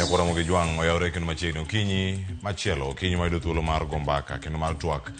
Nyakwar Ramogi Jwang' oyawre kendo machiegni okinyi machielo okinyi mayudo thuolo mar go mbaka kendo mar twak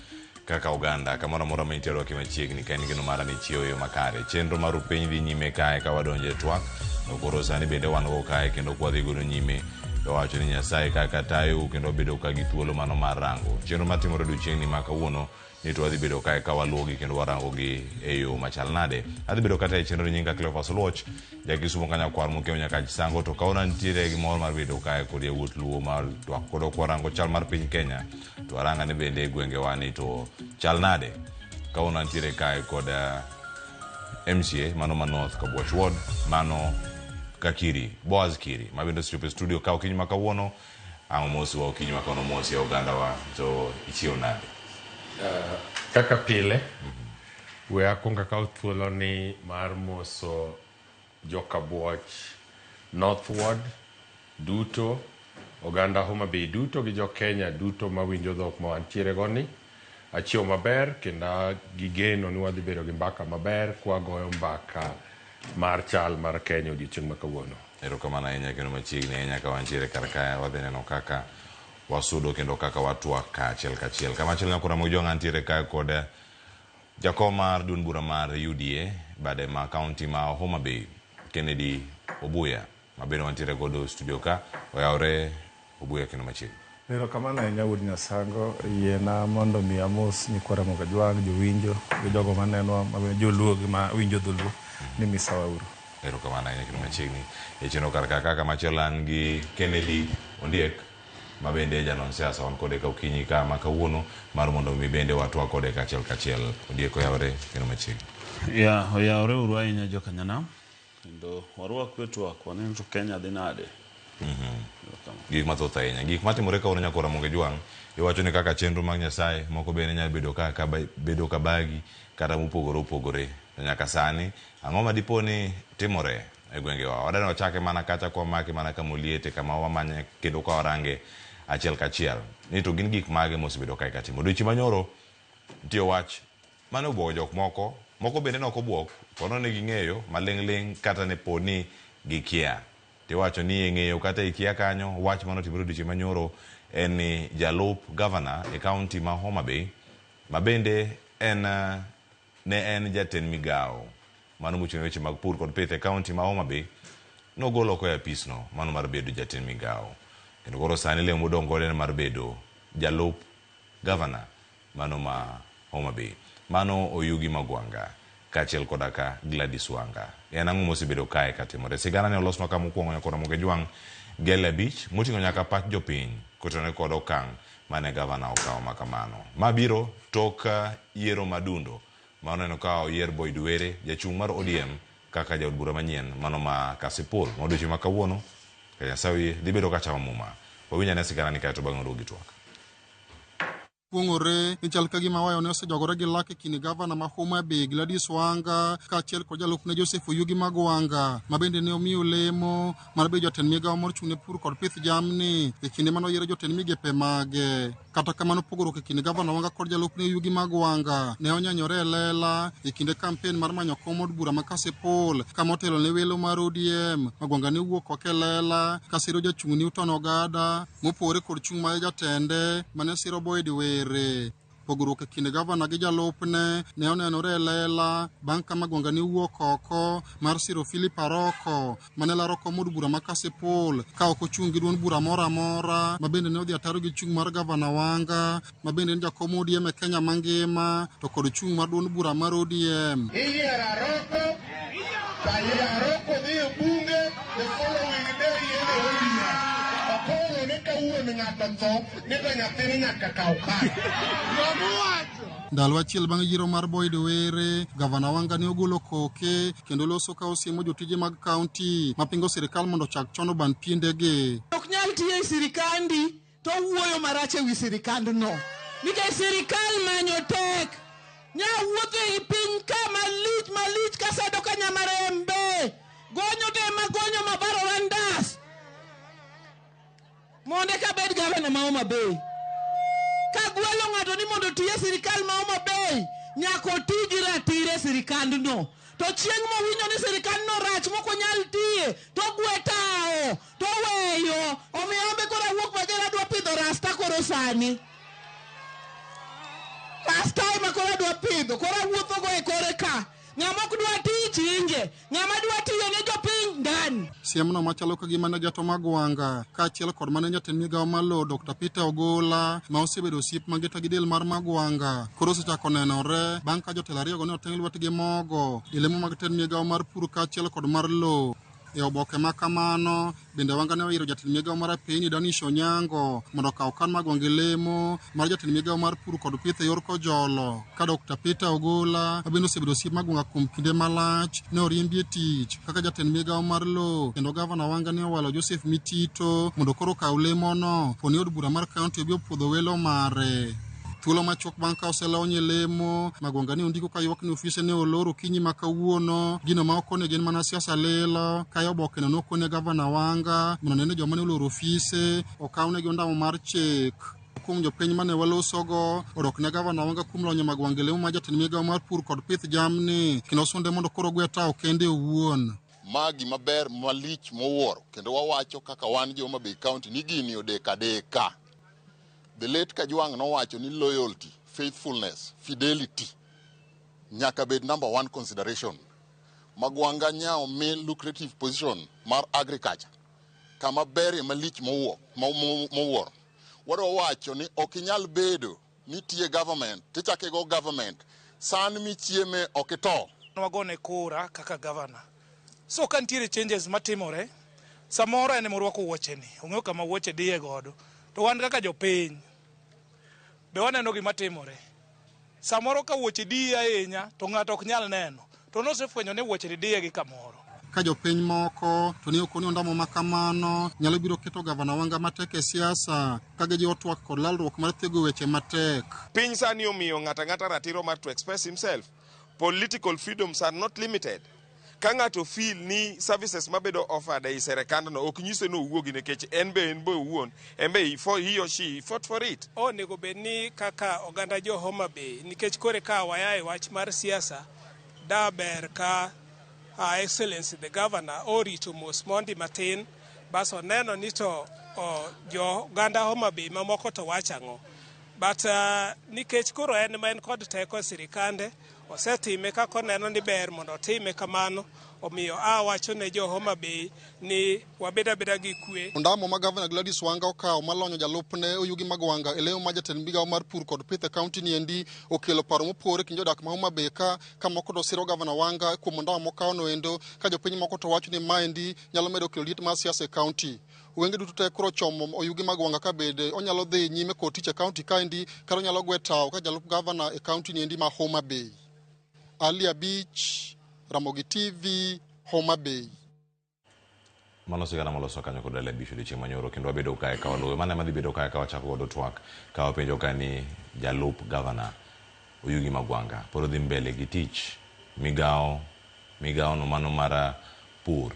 kaka oganda kamoro amora ma intie rwaki machiegni ka en geno mara ni chiewo e yo makare. Chenro mar piny dhi nyime kae ka wadonjo e twak to koro sani bende wan go kae kendo kwadhi godo nyime to wacho ni Nyasaye kaka tayo kendo wabedo ka gi thuolo mano mar rango chenro matimore odiochieng'ni ma kawuono ni to wadhi bedo kae ka waluwogi kendo warangogi e yo machal nade. Adhi bedo kata e chenro ni nyinga Cleophas Oluoch, jakisumo ka nyakwar mokiewo nyaka Chisango to kawuono nitiere gi mor mar bedo kae kod yawuot Luo mar twak kod ok warango chal mar piny Kenya to waranga ni bende e gwengewa ni to chal nade. Kawuono antiere kae kod MCA mano ma North Kabuoch Ward mano Kakiri Boaz Kiri ma bende osechopo e studio ka okinyi ma kawuono. Ang' omosiwa okinyi ma kawuono mosi e ogandawa to ichiew nade? Kaka pile, we akwong akaw thuolo ni mar moso Jokabuoch North Ward duto, oganda Homa Bay duto gi jo Kenya duto mawinjo dhok ma wantiere go ni. Achiew maber kendo gi geno ni wadhi bedo gi mbaka maber kwagoyo mbaka mar chal mar Kenya odiochieng' ma kawuono. Erokamano ahinya kendo machiegni ahinya ka wantiere kar kae wadhi neno kaka wasudo kendo kaka watwak kaachiel kachiel. Kamachielo nyakor Ramogi Jwang' antiere kae kod jakom mar duond bura mar UDA bade ma kaunti ma Homa Bay Kennedy Obuya ma bende wantiere godo studio ka oyawre Obuya kendo machiegni. Erokamano ahinya wuod Nyasango, yiena mondo mi amos nyikwa Ramogi Ajwang', jowinjo gi jogo manenwa ma joluo gi ma winjo dholuo ni misawa uru. Erokamano ahinya kendo machiegni e chenro kar ka kaka machielo an gi Kennedy Ondiek ma bende janon siasa wan kode ka okinyi ka ma kawuono mar mondo mi bende watwak kode kachiel kachiel. Ondiek oyawre kendo machiegni. Ya, oyawre uru ahinya jokanyanam kendo warwak e twak waneno to Kenya dhi nade. Gik mathoth ahinya. Gik matimore kawuono nyakor Ramogi Jwang' iwacho ni kaka chenro mag Nyasaye moko bende nyalo bedo kaka bedo kabagi kata mopogore opogore. To nyaka sani ang'o ma dipo ni timore e gwengewa? Wadani wachake mana kacha kwa make mana kama oliete kama wamanye kendo ka warange achiel kachiel. Ni to gin gik mage mosebedo kae katimo. Odiochieng' manyoro nitie wach mane obwogo jok moko, moko bende ne ok obwok, pono ne ging'eyo maling' ling' kata ne po ni gikia. Tiwacho ni e ng'eyo kata e kia kanyo wach mane otimore odiochieng' manyoro en ni jalup gavana e kaunti ma Homa Bay ma bende en ne en jatend migawo mano mochung' ne weche mag pur kod pith e kaunti ma Homa Bay nogol oko e apis no mano mar bedo jatend migawo. Kendo koro sani lemo modong' godo en mar bedo jalup gavana mano ma Homa Bay. Mano Oyugi Magwanga kaachiel koda ka Gladys Wanga. En ang'o mosebedo kae katimore? Sigana ne olosnwa ka mokwongo nyakor Ramogi Ajwang' gi abich moting'o nyaka pach jopiny kotenore kod okang' mane gavana okawo ma kamano. Ma biro tok yiero madundo ma oneno ka oyier Boyd Were jachung' mar ODM kaka jaod bura manyien mano ma Kasipul. Ma odiochieng' ma kawuono ka Nyasaye oyie dhi bedo ka chamo muma. Wawinj ane sigana ni kaeto bang'e waduog gi twak. Kuong'ore ni chal ka gima wayo ne osejogore gi lak e kind gavana ma Homa Bay Gladys Wanga kaachiel kod jalupne Joseph Oyugi Magwanga ma bende ne omiyo lemo mar bedo jatend migawo mar ochung' ne pur kod pith jamni e kinde mane oyiero jotend migepe mage. Kata kamano pogruok e kind gavana Wanga kod jalupne Oyugi Magwanga ne onyenyore e lela e kinde kampen mar manyo kom od bura ma Kasipul kama otelo ne welo mar ODM. Magwanga ne owuok oko e lela ka siro jachung' Newton Ogada mopogore kod chung' mar jatende mane siro Boyd Were. Pogruok e kind gavana gi jalupne ne onenore e lela bang' ka Magwanga ne owuok oko mar siro Philip Aroko mane laro kom od bura ma Kasipul ka ok ochung' gi duond bura moro amora ma bende ne odhi ataro gi chung' mar gavana Wanga ma bende en jakom ODM e Kenya mangima to kod chung' mar duond bura mar ODM. Iyiero Aroko, to Aroko dhi e bunge the following day en e ODM. Okoro ni ka wuon ng'ato tho ni to nyathine nyaka kaw kare. Ndalo achiel bang' yiero mar Boyd Were, gavana Wanga ne ogolo koke kendo loso ka osiemo jotije mag kaunti mapingo sirikal mondo ochak chono ban piendegi. Ok nyal tiyo e sirikandi to wuoyo marach ewi sirikandno nikech sirikal manyo tek. Nya wuotho ei piny ka malich malich kasedo ka nyamarembe gonyo te magonyo mabarora ndas mondo eka abed gavana ma Homa Bay. Kagwelo ng'ato ni mondo oti e sirikal ma Homa Bay, nyaka oti gi ratiro e sirikandno. To chieng' mowinjo ni sirikandno rach mok onyal tiye, to ogwe tawo, to oweyo. Gini. Last time koro adwa pidho, koro awuotho go e kore ka. Ng'ama ok dwa tich inje, ng'ama dwa tiyo ne jopiny ndani. Siemno machalo ka gima ne Jato Magwanga kaachiel kod mane jatend migawo mar lowo Dr. Peter Ogola ma osebedo osiep mangita gi del mar Magwanga koro osechako nenore bang' ka jotelo ariyogo ne oteng' lwetgi mogo e lemo mag tend migawo mar pur kaachiel kod mar lowo. E oboke ma kamano, bende Wanga ne oyiero jatend migawo mar apeyni Danish Onyango mondo okaw kan Magwanga e lemo mar jatend migawo mar pur kod pith e yor kojolo. Ka Dr. Peter Ogola, ma bende osebedo osiep Magwanga kuom kinde malach, ne oriembi e tich kaka jatend migawo mar lowo kendo gavana Wanga ne owalo Joseph Mitito mondo koro okaw lemono poni od bura mar kaunti obi opuodho welo mare. Thuolo machuok bang' ka oselony e lemo, Magwanga ne ondiko ka ywak ni ofise ne olor okinyi ma kawuono, gino ma ok onego en mana siasa lilo, kae obokeno nokone gavana Wanga mondo one ni joma ne oloro ofise okawnegi ondamo mar chik. Kuom jopiny mane walosogo, odok ne gavana Wanga kuom lonyo Magwanga e lemo mar jatend migawo mar pur kod pith jamni, kendo sunde mondo koro ogwe tawo kende owuon. Ma gima ber malich mowuoro kendo wawacho kaka wan jo Homa Bay County ni gini odek adeka. The late Kajwang' nowacho ni loyalty, faithfulness, fidelity nyaka bed number one consideration. Magwanga nya omi lucrative position mar agriculture kama berie malich mowuoro. Wadwa wacho ni ok inyal bedo ni tiye government tichako igo government san michieme ok ito. Wagone kura kaka governor. So ka nitiere changes matimore, samoro en emorwako wuocheni, ong'eyo kama wuoche diye godo. To wan kaka jopiny, be waneno gima timore. Samoro ka wuoche diye ahinya, to ng'ato ok nyal neno. To nosefwenyo ni wuoche ni diye gi kamoro. Ka jopiny moko to ne okoni ondamo ma kamano nyalo biro keto gavana Wanga matek e siasa ka gijiwo twak kod lalruok mar thego weche matek. Piny sani omiyo ng'ato ang'ata ratiro mar to express himself. Political freedoms are not limited. Ka ng'ato feel ni services mabedo offered ei serikandno ok nyise ni owuogi nikech en be en be owuon en be he or she fought for it. Onego bed ni kaka oganda jo Homa Bay nikech kore ka waya e wach mar siasa da ber ka Her Excellency the Governor orito mos mondi matin bas oneno ni to jo oganda Homa Bay mamoko to wacho ang'o. But nikech koro en ma en kod teko e sirikande osetime kaka oneno ni ber mondo otime kamano omiyo awacho ne jo Homa Bay ni wabed abeda gi kwe. Ondamo ma gavana Gladys Wanga okawo malonyo jalupne Oyugi Magwanga e lemo mar jatend migawo mar pur kod pith e kaunti ni endi okelo paro mopogore e kind jodak ma Homa Bay ka moko to siro gavana Wanga kuom ondamo mokawo no endo ka jopiny moko to wacho ni maendi nyalo medo kelo liet mar siasa e kaunti. Wenge duto te koro chomo Oyugi Magwanga ka bende onyalo dhi nyime kod tich e kaunti kaendi kata onyalo gwe tawo ka jalup gavana e kaunti ni endi ma Homa Bay. Ali Abich, Ramogi TV, Homa Bay. Mano sigana moloso kanyo kod Ali Abich odiochieng' manyoro kendo wabedo kae ka waluwe. Mano ema dhi bedo kae ka wachako godo twak ka wapenjo ka ni jalup gavana Oyugi Magwanga pod odhi mbele gi tich migawo migawo no mano mar pur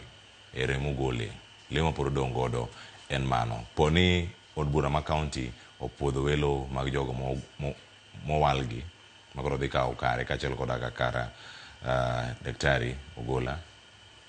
ere mogole lemo pod odong' godo en mano. Poni od bura ma kaunti opuodho welo mag jogo mowalgi makoro dhi kawo kare kaachiel koda ka kara Daktari Ogola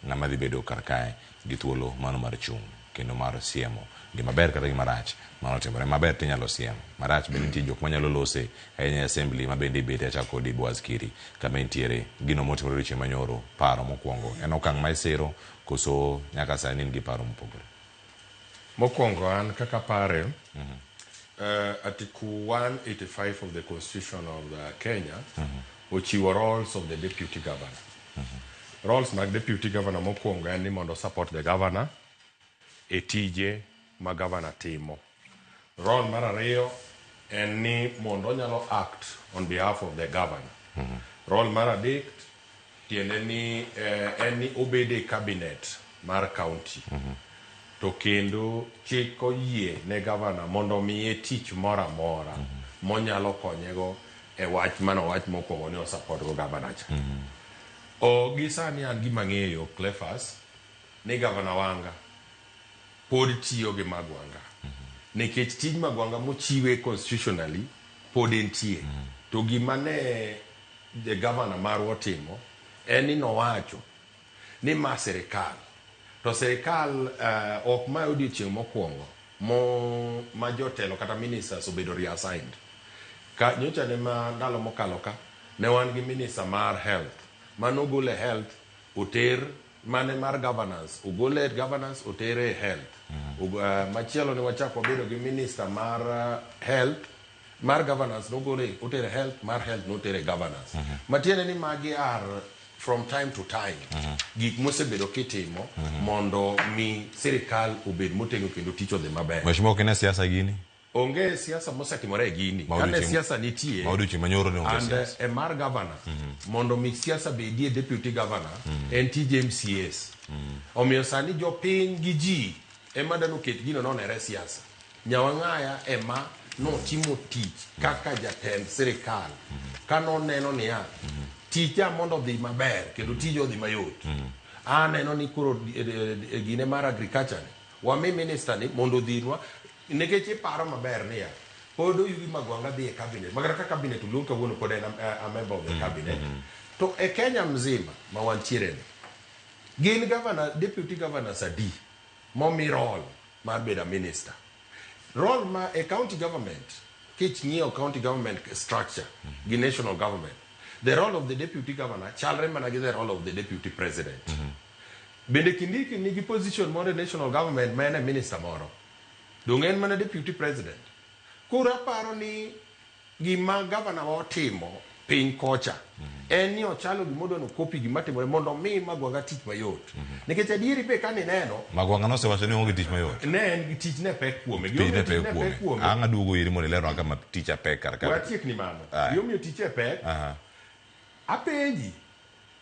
ng'ama dhi bedo kar kae gi thuolo mano mar chung' kendo mar siemo gima ber kata gima rach mano timore maber tinyalo siem marach bende nitie jok manyalo lose ahinya e assembly ma bende ibete achako kodi Boaz Kiri kama entiere gino motimore odiochieng' manyoro paro mokwongo en okang' ma isiro koso nyaka sani in gi paro mopogore. Mokwongo an kaka pare, Article 185 of the Constitution of Kenya ochiwo roles of the deputy governor. Roles mag deputy governor mokwongo en ni mondo support the governor e tije ma governor timo. Role mar ariyo en ni mondo onyalo act on behalf of the governor. Role mar adek tiende ni en ni obede e cabinet mar county. To kendo chik oyie ne governor mondo omiye tich moro amora monyalo konyego e wach manowach mokwongo ni osupport go governor cha. O gi sani an gima ang'eyo Cleophas ni governor Wanga pod tiyo gi Magwanga. Nikech tij Magwanga mochiwe constitutionally pod entie. To gima ne the governor marwa otimo en ni nowacho ni ma sirikal to sirikal ok ma odiochieng' mokwongo. mo ma jotelo kata ministers obedo reassigned. Ka nyocha ne ma ndalo mokalo ka ne wan gi minister mar health manogol e health oter mane mar governance ogol e governance oter e health. Machielo ne wachak wabedo gi minister mar health mar governance nogol e oter e health mar health noter e governance. Matiende ni magi are from time to time gik mosebedo kitimo mondo mi sirikal obed motegno kendo tich odhi maber. Mheshimiwa, ok ine siasa gini? Onge siasa mosetimore e gini. Ma Kane odiochieng' siasa nitie ma odiochieng' manyoro ne onge and siasa. e mar governor mondo mi siasa bedie deputy governor en tij MCAs. Omiyo sani jopiny gi ji ema dwa noket gino nonere siasa. Nyawang'aya ema notimo tich kaka jatend sirikal ka noneno niya tija mondo odhi maber kendo tija odhi mayot. Aneno ni koro gine mar agriculture ni wami minister ni mondo odhirwa nikech iparo maber niya pod Oyugi Magwanga dhi e cabinet makata ka cabinet oluong kawuono pod en a member of the cabinet to e Kenya mzima ma wantiere ni gin governor, deputy governors adi momi role mar bedo a minister role ma e county government king'iyo county government structure gi national government the role of the deputy governor chalre mana gi the role of the deputy president bende Kindiki nigi position moro e national government ma en e minister moro dong en mana deputy president koro aparo ni gima gavana wa otimo piny kocha en ni ochalo gima odwa nokopi gima timore mondo omi Magwanga tich mayot nikech adieri be kanineno Magwanga nosewacho ni onge tich mayot. Ne en gi tich ne pek kuome. Tich ne Gimomiyo pek tich ne pek kuome. kuome Ang' aduogo iri mondo ilerwa kama tich pek kar ka. Watiekni mano. Aya. Gimomiyo tich e pek Aha. apenji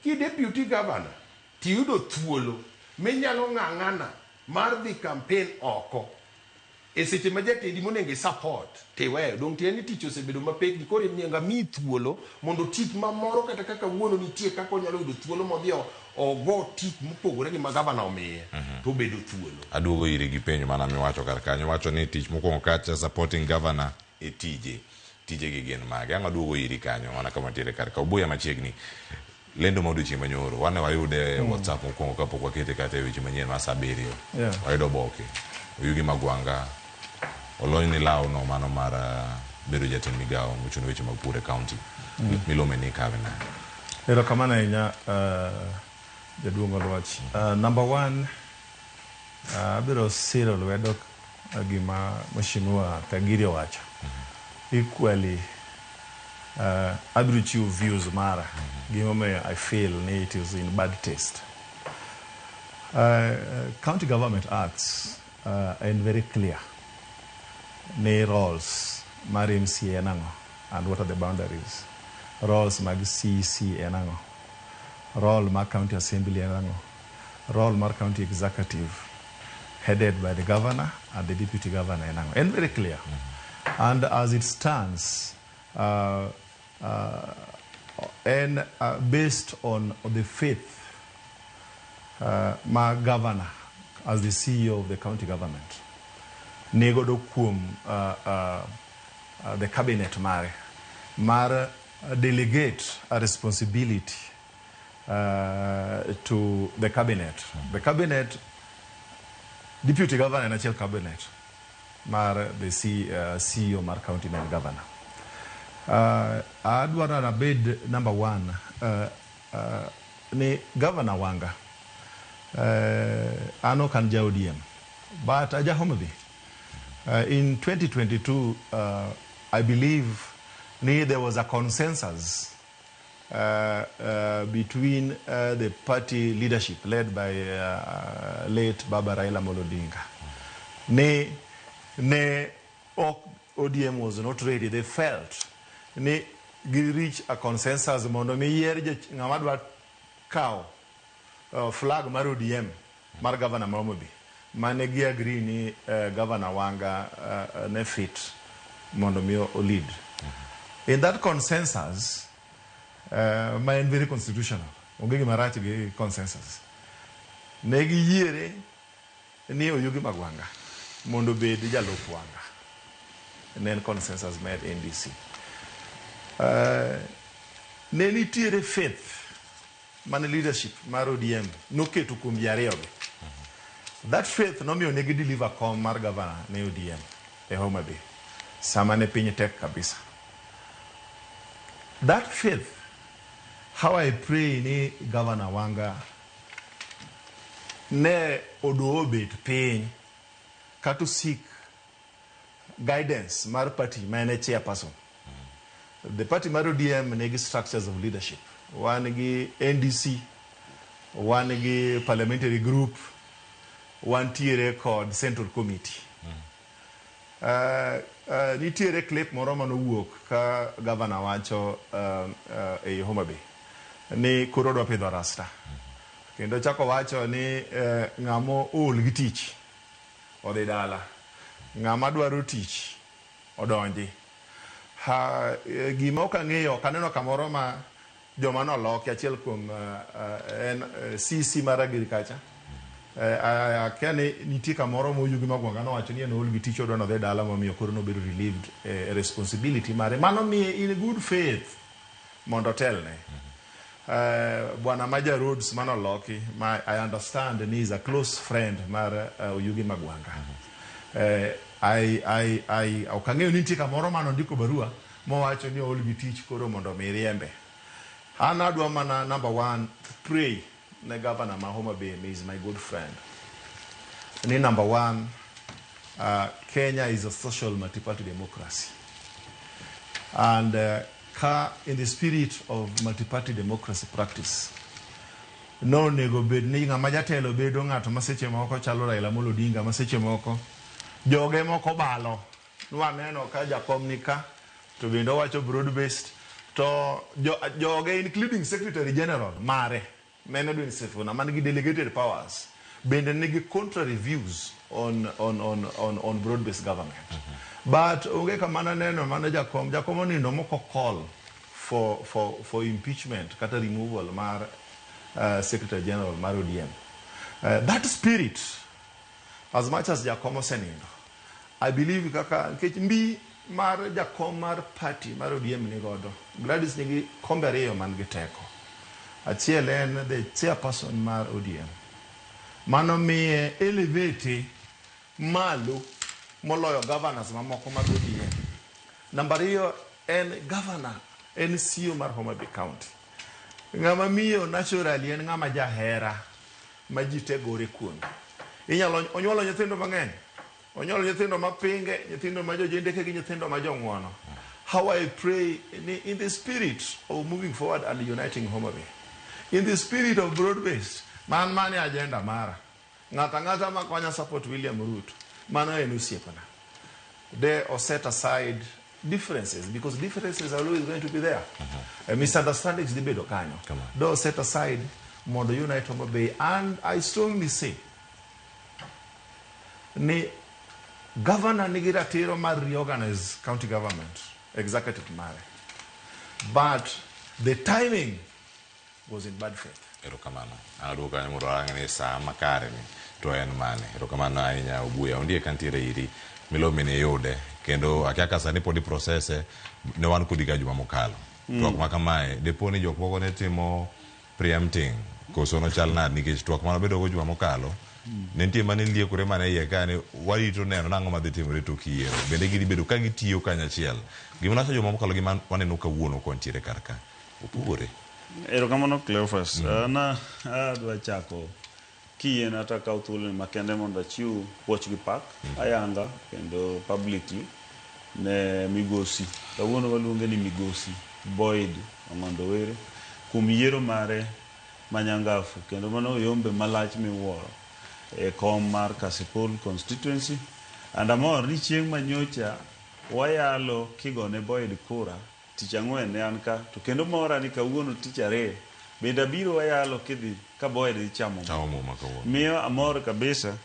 ki deputy governor tiyudo thuolo minyalo ng'ang'ana mar dhi campaign oko e seche ma jatendi monego i support tiweyo dong tiende ni tich osebedo mapekni koro onego amiyi thuolo mondo tich mamoro kata kaka wuono nitie kaka onyalo yudo thuolo modhi ogo tich mopogore gi ma gavana omiye to obedo thuolo. Aduogo iri gi penjo mana miwacho kar kanyo. Iwacho ni tich mokwongo kacha supporting governor e tije. Tije gi gin mage? Ang' aduogo iri kanyo mana kama tiere kar ka. Obuya machiegni. Lendo ma odiochieng' manyoro. Wane wayude e WhatsApp mokwongo kapok wakete kata e weche manyien mar saa abiriyo. Wayudo oboke. Oyugi Magwanga olony ni law no mano mar bedo jatend migawo mochung' ne weche mag pur e county. Milome ni ikawe nade? Erokamano ahinya jaduong' Oluoch. Number one, abiro siro lwedo gima Mheshimiwa Kagiri owacho. Equally, abiro chiwo views mara. Gimomiyo I feel ni it is in bad taste. County Government Acts en very clear ni roles mar MCA en ang'o and what are the boundaries. Roles mag CEC en ang'o. Role mar County Assembly en ang'o. Role mar County Executive headed by the governor and the deputy governor en ang'o. En very clear. And as it stands, en based on the faith ma governor as the CEO of the county government nigodo kuom the cabinet mare mar delegate a responsibility to the cabinet. The cabinet, deputy governor en achiel cabinet mar the CEO mar county man governor. Adwaro nabed number one ni governor Wanga an ok an ja ODM but aja Homa Bay. In 2022 I believe ni there was a consensus between the party leadership led by late Baba Raila Amolo Odinga. Ne ok ODM was not ready. They felt ni gi reach a consensus mondo mi yier ng'ama dwa kawo flag mar ODM mar governor ma Homa Bay mane gi agree ni governor Wanga ne fit mondo mi o lead. In that consensus ma en very constitutional, onge gima rach gi consensus. Ne giyiere ni Oyugi Magwanga mondo obed jalup Wanga. Ne en consensus mar NDC. Ne nitiere faith mane leadership mar ODM noketo kuom ji ariyogi. That faith nomiyo ne gideliver kom mar governor ne ODM e Homa Bay sama ne piny tek kabisa. That faith, how I pray ni Governor Wanga ne oduo obet piny kata seek guidance mar party ma en e chairperson. The party mar ODM nigi structures of leadership. Wan gi NDC, wan gi parliamentary group, wantiere kod central committee. Nitiere clip moro manowuok ka governor wacho ei Homa Bay ni koro odwa pidho rasta. Kendo chako wacho ni ng'ama ool gi tich odhi dala. Ng'ama dwaro tich odonji. Ha, gima ok ang'eyo ok aneno kamoro ma joma noloki achiel kuom en CC mar agriculture. Akia ni nitie kamoro ma Oyugi Magwanga nowacho ni en ool gi tich odwa nodhi dala momiyo koro nobedo relieved responsibility mare. Mano miye in good faith mondo otelne. Bwana Maja Rhodes manoloki ma I understand ni is a close friend mar Oyugi Magwanga. I ok ang'eyo ni nitie kamoro manondiko barua mowacho ni ool gi tich koro mondo mi riembe. An adwa mana number one pray ne governor ma Homa Bay is my good friend. Ni number one, Kenya is a social multi-party democracy. And ka in the spirit of multi-party democracy practice, no onego bed ni ng'ama jatelo bedo ng'ato ma seche moko chalo Raila Amolo Odinga ma seche moko joge moko balo. Nwaneno ka jakom ni ka to bende owacho broad based to joge including secretary general mare ma en Edwin Sifuna man gi delegated powers bende nigi contrary views on broad based government. But onge kama naneno mane jakom onindo moko call for impeachment kata removal mar secretary general mar ODM. That spirit, as much as jakom osenindo, I believe kaka nikech mbi mar jakom mar party mar ODM ni godo, Gladys nigi kombe ariyo man gi teko. Achiel en the chairperson mar ODM. Mano miye elevate malo moloyo governors mamoko mag ODM. Namba ariyo en governor, en CEO mar Homa Bay County. Ng'ama miyo naturally en ng'ama jahera ma ji te gore kuome. Inyalo onyuolo nyithindo mang'eny. Onyuolo nyithindo mapinge, nyithindo ma jojendeke gi nyithindo ma jong'uono. How I pray ni in the spirit of moving forward and uniting Homa Bay. In the spirit of broad based, man mane agenda mara. Ng'ato ang'ata ma konya support William Ruto, mano en osiepna. De o set aside differences because differences are always going to be there. Misunderstandings dhi bedo kanyo. Come on. Do set aside mondo unite Homa Bay and I strongly say ni governor nigi ratiro mar reorganize county government executive mare but the timing was in bad faith. Erokamano. An aduogo kanyo mondo warang ni saa makare ni to en mane. Erokamano ahinya Obuya. Ondiek kantiere iri milome ni iyude kendo akia ka sani pod i process e ne wan kodi ga juma mokalo. Twak ma kamae depo ni jok moko ne timo preempting koso nochal nade nikech twak mane wabedo go juma mokalo ne nitie mane liekore mana iye ka ni warito neno nang'o madhi timore tok yiero bende gidhi bedo ka gitiyo kanyachiel gima nawacho juma mokalo gi ma waneno kawuono kontiere kar ka opogore. Erokamano Cleophas. Na adwa chako kiyiena to akaw thuoloni makende mondo achiw puoch gi pak ayanga kendo publicly ne migosi. Kawuono waluonge ni migosi Boyd Ong'ondo Were kuom yiero mare manyangafu kendo mano oyombe malach miwuoro e kom mar Kasipul constituency. And amor ni chieng' manyocha wayalo kigone Boyd kura tich ang'wen ne an ka to kendo mora ni kawuono tich ariyo bende abiro wayalo kidhi ka Boyd dhi chamo Chamo muma kawuono. Miyo amor kabisa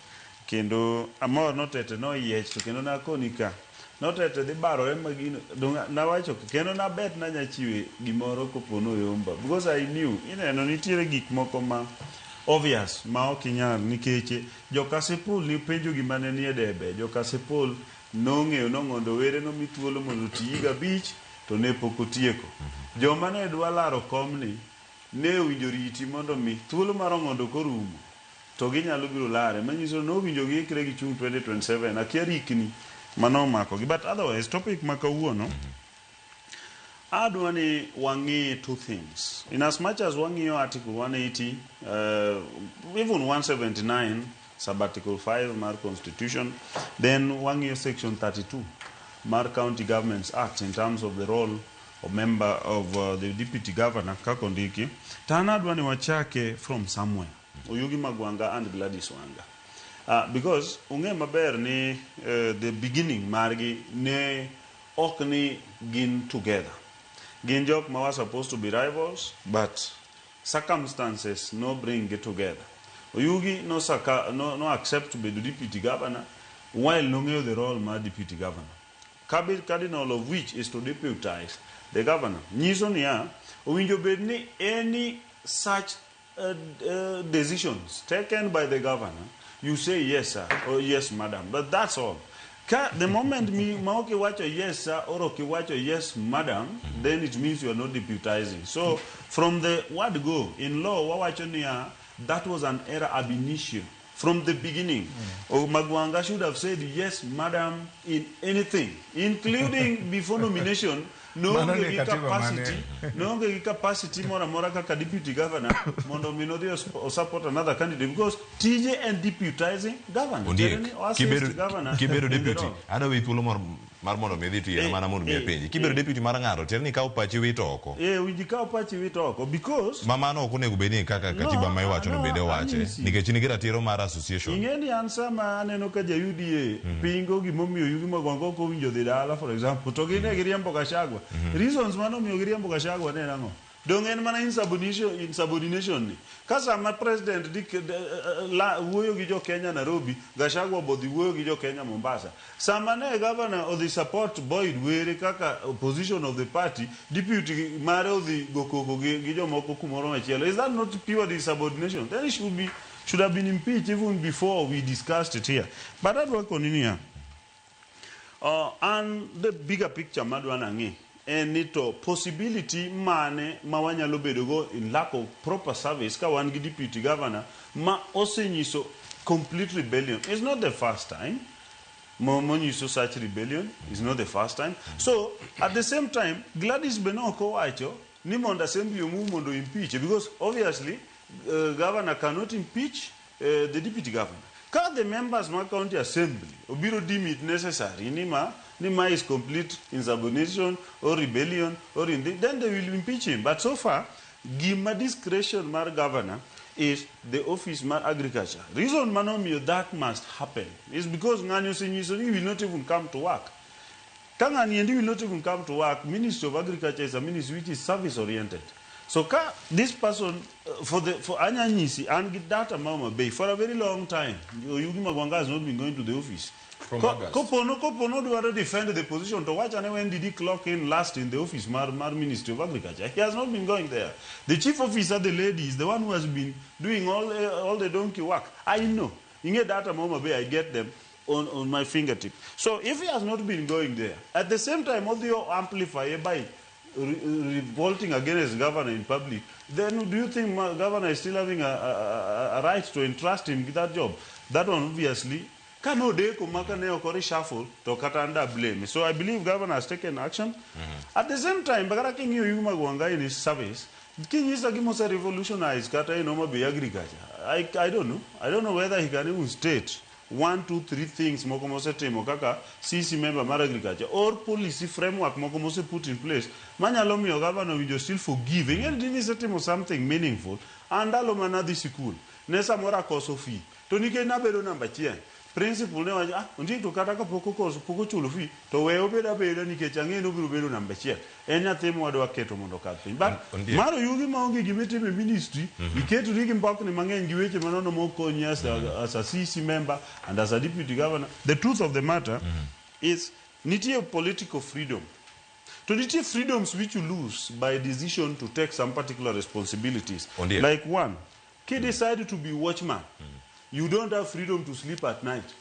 kendo amor notete noyiech to kendo nakoni ka notete dhi barore magino dong nawacho kendo nabet nanya chiwe gimoro kopo noyomba because I knew ineno nitiere gik moko ma obvious ma ok inyal nikech jo Kasipul ni penjo gima ne nie debe jo Kasipul nong'eyo nong'ondo Were nomi thuolo mondo oti higa 5 to ne pok otieko joma ne dwa laro komni ne owinjo riti mondo mi thuolo mar Ong'ondo korumo to to ginyalo biro lare manyiso ni owinjo giikre gichung' 2027 akia rikni manomakogi but otherwise topic ma kawuono adwa ni wang'i two things in as much as wang'iyo article 180 even 179 sub article 5 mar constitution then wang'iyo section 32 mar county governments act in terms of the role of member of the deputy governor kaka ondiki to an adwa ni wachake from somewhere Oyugi Magwanga and Gladys Wanga because ung'e maber ni the beginning margi ne ok ni gin together gin jok ma were supposed to be rivals but circumstances no bring gi together Oyugi no, saka, no, no accept bedo deputy governor while nong'eyo the role mar deputy governor cardinal of which is to deputize the governor nyiso niya owinjo bed ni any such decisions taken by the governor you say yes sir or yes madam but that's all Ka, the moment mi ma ok iwacho yes sir or ok iwacho yes madam then it means you are not deputizing so from the word go in law wawacho niya that was an error ab initio from the beginning Magwanga should have said yes madam in anything including before nomination Mano noonge ni gi katiba mane? capacity noonge gi capacity moro amora kaka deputy governor mondo mi nodhi o support another candidate because tije en deputizing governor Ondiek, Tiende ni o assist kibedo governor kibedo in the deputy role. adwa weyi thuolo mar mondo mi idhi to yier mana mondo mi apenji kibedo deputy mar ng'ato tiende ni ikawo pachi wito oko Winji kawo pachi wito oko because ma mano ok onego bed ni kaka katiba ma iwacho no no, bende owache anyisi. nikech in gi ratiro mar association ing'e ni an sama aneno ka ja UDA pingo gimomiyo Oyugi Magwanga ok owinjo dhi dala for example to gin ne giriembo Gachagua reasons manomiyo giriembo Gachagua ne en ang'o dong en mana insubordination ni ka sama president wuoyo gi jo Kenya Nairobi Gachagua bodhi wuoyo gi jo Kenya Mombasa sama ne governor odhi support Boyd Were kaka opposition of the party deputy mare odhi go koko gi jomoko kumoro machielo is that not pure insubordination then it should have been impeached even before we discussed it here but adwa koni niya an the bigger picture madwa nang'i en ni to possibility mane ma wanyalo bedogo in lack of proper service ka wan gi deputy governor ma osenyiso complete rebellion it's not the first time monyiso such rebellion is not the first time so at the same time Gladys be ne ok owacho ni mondo assembly omove mondo impeach because obviously governor cannot impeach the deputy governor ka the members mar county assembly obiro deem it necessary ni ma is complete insubordination or rebellion or in then they will impeach him but so far gima discretion mar governor is the office mar agriculture reason manomiyo that must happen is because ng'ani osenyiso ni he will not even come to work ka ng'ani endi will not even come to work ministry of agriculture is a ministry which is service oriented so ka this person for anyanyisi an gi data ma Homa Bay for a very long time Oyugi Magwanga has not been going to the office From August. Kopono dwaro defend the position to wachane when did he clock in last in the office mar Ministry of Agriculture he has not been going there the chief officer the lady is the one who has been doing all the donkey work I know ing'e data ma Homa Bay I get them on my fingertip so if he has not been going there at the same time odhi amplify by revolting against governor in public then do you think governor is still having a right to entrust him with that job that one obviously kano deko maka ne ok reshuffle to kata under blame so I believe governor has taken action at the same time bakara king'iyo Oyugi Magwanga in his service kinyisa gimose revolutionize kata in Homa Bay agriculture I don't know I don't know whether he can even state 1 2 3 things moko mosetimo kaka CC member mar agriculture or policy framework moko mose put in place manyalo miyo governor winjo still forgive ing'e ni isetimo something meaningful an ndalo mana dhi sikul ne samoro akoso fee to nikech nabedo namba achiel principal ne wacho ondiek to kata kapok okoso pok ochulo fee to we obed abeda nikech ang'e ni obiro bedo namba achiel en nyathi mwadwa keto mondo okadh piny but mar Oyugi maonge gimitimo e ministry iketori gi mbokni mang'eny gi weche manono mokonyi as a CC member and as a deputy governor the truth of the matter is nitie political freedom to nitie freedoms which you lose by decision to take some particular responsibilities like one ki decide to be watchman you don't have freedom to sleep at night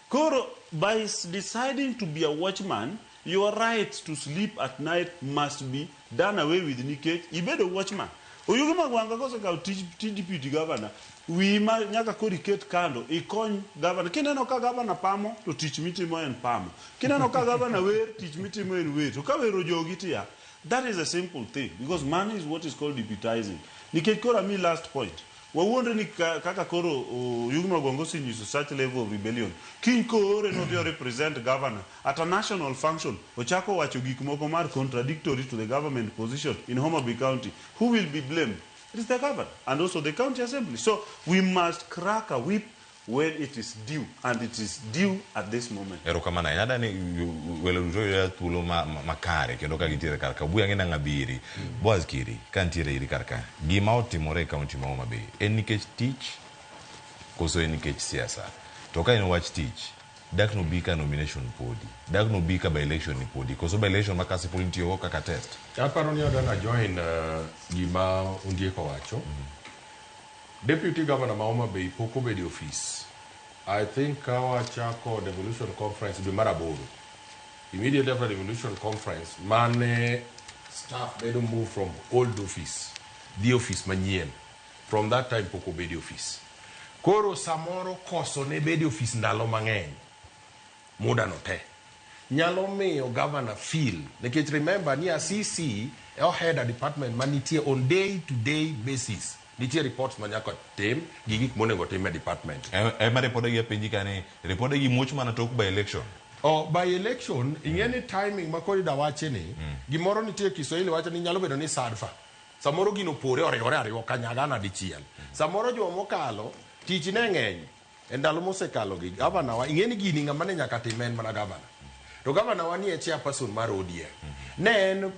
Koro, by deciding to be a watchman, your right to sleep at night must be done away with nikech ibedo watchman. Oyugi Magwanga kosekawo tij tij deputy governor, wiyi ma nyaka koro iket kando ikony governor. Kineno ka governor pamo to tich mitimo en pamo. Kineno ka governor wer tich mitimo en wer. To ka wer ojogi tiya. That is a simple thing because money is what is called deputizing. Nikech koro ami last point. Wawuondre ni kaka koro Oyugi Magwanga osenyiso such level of rebellion. Kiny koore nodhi o represent governor at a national function, ochako wacho gik moko mar contradictory to the government position in Homa Bay County. Who will be blamed? It is the governor and also the county assembly. So we must crack a whip when it is due, and it is due at this moment. Erokamano ahinya. Adani welo duto yudo thuolo makare kendo ka gintiere kar ka. Obuya ng'ina ng'abiri. Boaz Kiri, ka nitiere iri kar ka. Gima otimore e kaunti ma Homa Bay en nikech tich koso en nikech siasa? To ka en wach tich, dak nobi ka nomination podi? Dak nobi ka by election ni podi? Koso by election ma Kasipul nitiyogo kaka test? Aparo ni adwa join gima Ondiek owacho. Deputy Governor ma Homa Bay pok obedo e ofis. I think ka wachako devolution conference dwe mar aboro. Immediately after devolution conference, mane staff bedo move from old office dhi office manyien. From that time pok obedo e office. Koro samoro koso ne bedo e office ndalo mang'eny. Muda no te. Nyalo miyo governor feel nikech remember ni a CC e head a department manitie on day to day basis. Nitie reports ma nyaka tim gi gik monego tim e department. Ema ripodegi apenji ka ni ripodegi muoch mana tok by election. Oh, by election, ing'e ni timing ma koro ida wache ni, gimoro nitie Kiswahili wacho ni nyalo bedo ni sadfa. Samoro gino pore oriwore ariwa kanyagana dichiel. Samoro juma mokalo, tich ne ng'eny. E ndalo mosekalo gi, gavana wa, ing'e ni gini ng'ama ne nyaka tim en mana gavana. To gavana wa ni e chairperson mar ODM. Ne en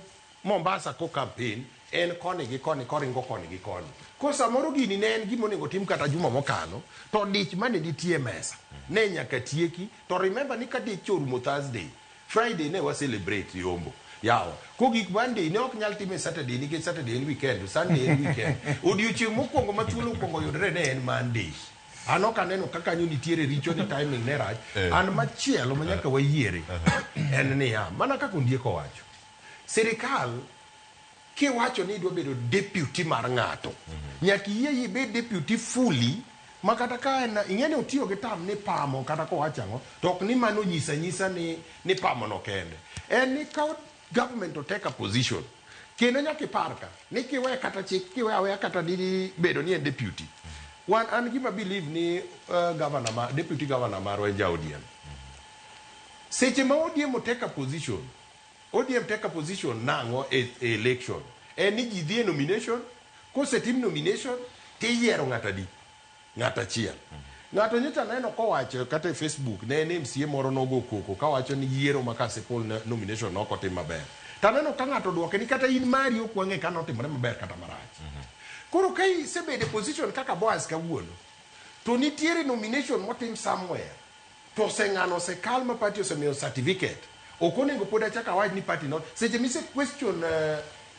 Mombasa ko campaign, en koni gi koni, koringo koni gi koni. Ko samoro gini ne en gima onego tim kata juma mokalo, to dich mane nitie e mesa, ne nyaka tieki, to remember ni ka dich orumo Thursday, Friday ne wa celebrate yombo. Yawa. Kogik Monday ne ok nyal time Saturday nikech Saturday en weekend, Sunday en weekend. Odiochieng' mokwongo ma thuolo okwongo yudre ne en Monday. An ok aneno ka kanyo nitiere richo ni timing ne rach. An machielo ma nyaka wayiere en niya, mana kaka Ondiek owacho. Sirikal kiwacho ni idwa bedo deputy mar ng'ato, nyaka iyie ibed deputy fully ma kata ka en ing'e ni otiyo gi term ni pamo kata kowacho ang'o to ok ni mano nyisa nyisa ni ni pamo no kende. En ni ka government o take a position kendo nyaka ipar ka ni kiwe kata chik kiwe aweya kata ni bedo ni en deputy. Wan an gima believe ni governor ma deputy governor marwa en ja ODM. Seche ma ODM o take a position, ODM take a position nang'o e election? En ni ji dhi e nomination, kosetim nomination tiyiero ng'ato adi? Ng'ato achiel. Ng'ato nyocha neno kowacho kata e Facebook, ne en MCA moro nogo koko kawacho ni yiero ma Kasipul nomination ne ok otim maber. To aneno ka ng'ato oduoke ni kata in mari ok wang'e ka notimore maber kata marach. Koro ka isebedo e position kaka Boaz kawuono, to nitiere nomination motim somewhere, to oseng'ano osekal ma party osemiyo certificate, ok onego pod achak awach ni party not. Seche mise question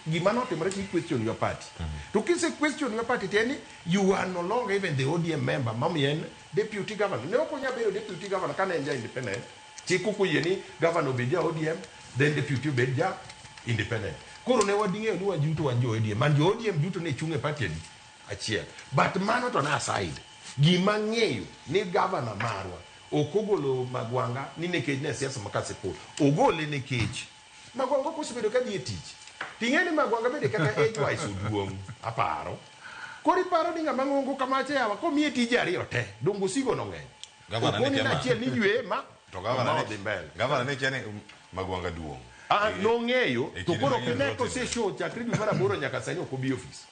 gima notimore to i question your party. To kise question your party tiende ni you are no longer even the ODM member mamiyo en deputy governor. Ne ok onyal bedo deputy governor kane en ja independent. Chik ok oyie ni governor obed ja ODM, then deputy obed ja independent. Koro ne wading'eyo ni wan duto wan jo ODM. Man jo ODM duto ne chung' e party adi? Achiel. But mano to na aside. Gima ng'eyo ni governor marwa ok ogolo Magwanga ni nikech ne siasa ma Kasipul. Ogole nikech Magwanga ok osebedo ka dhi e tich. Ting'e ni Magwanga bende kata age wise oduong' aparo. Koro iparo ni ng'ama ng'ongo kamacha yawa komiye tije ariyo te, donge osigo no ng'eny. Gavana ne Okoni kia ma- achiel ni ywe ma To gavana ma ne odhi mbele. Gavana ne kia ni Magwanga duong'. Ah, nong'eyo E to kinde koro ma gino kine notimore. kose show chakre dwe mar aboro nyaka sani ok obi e ofis.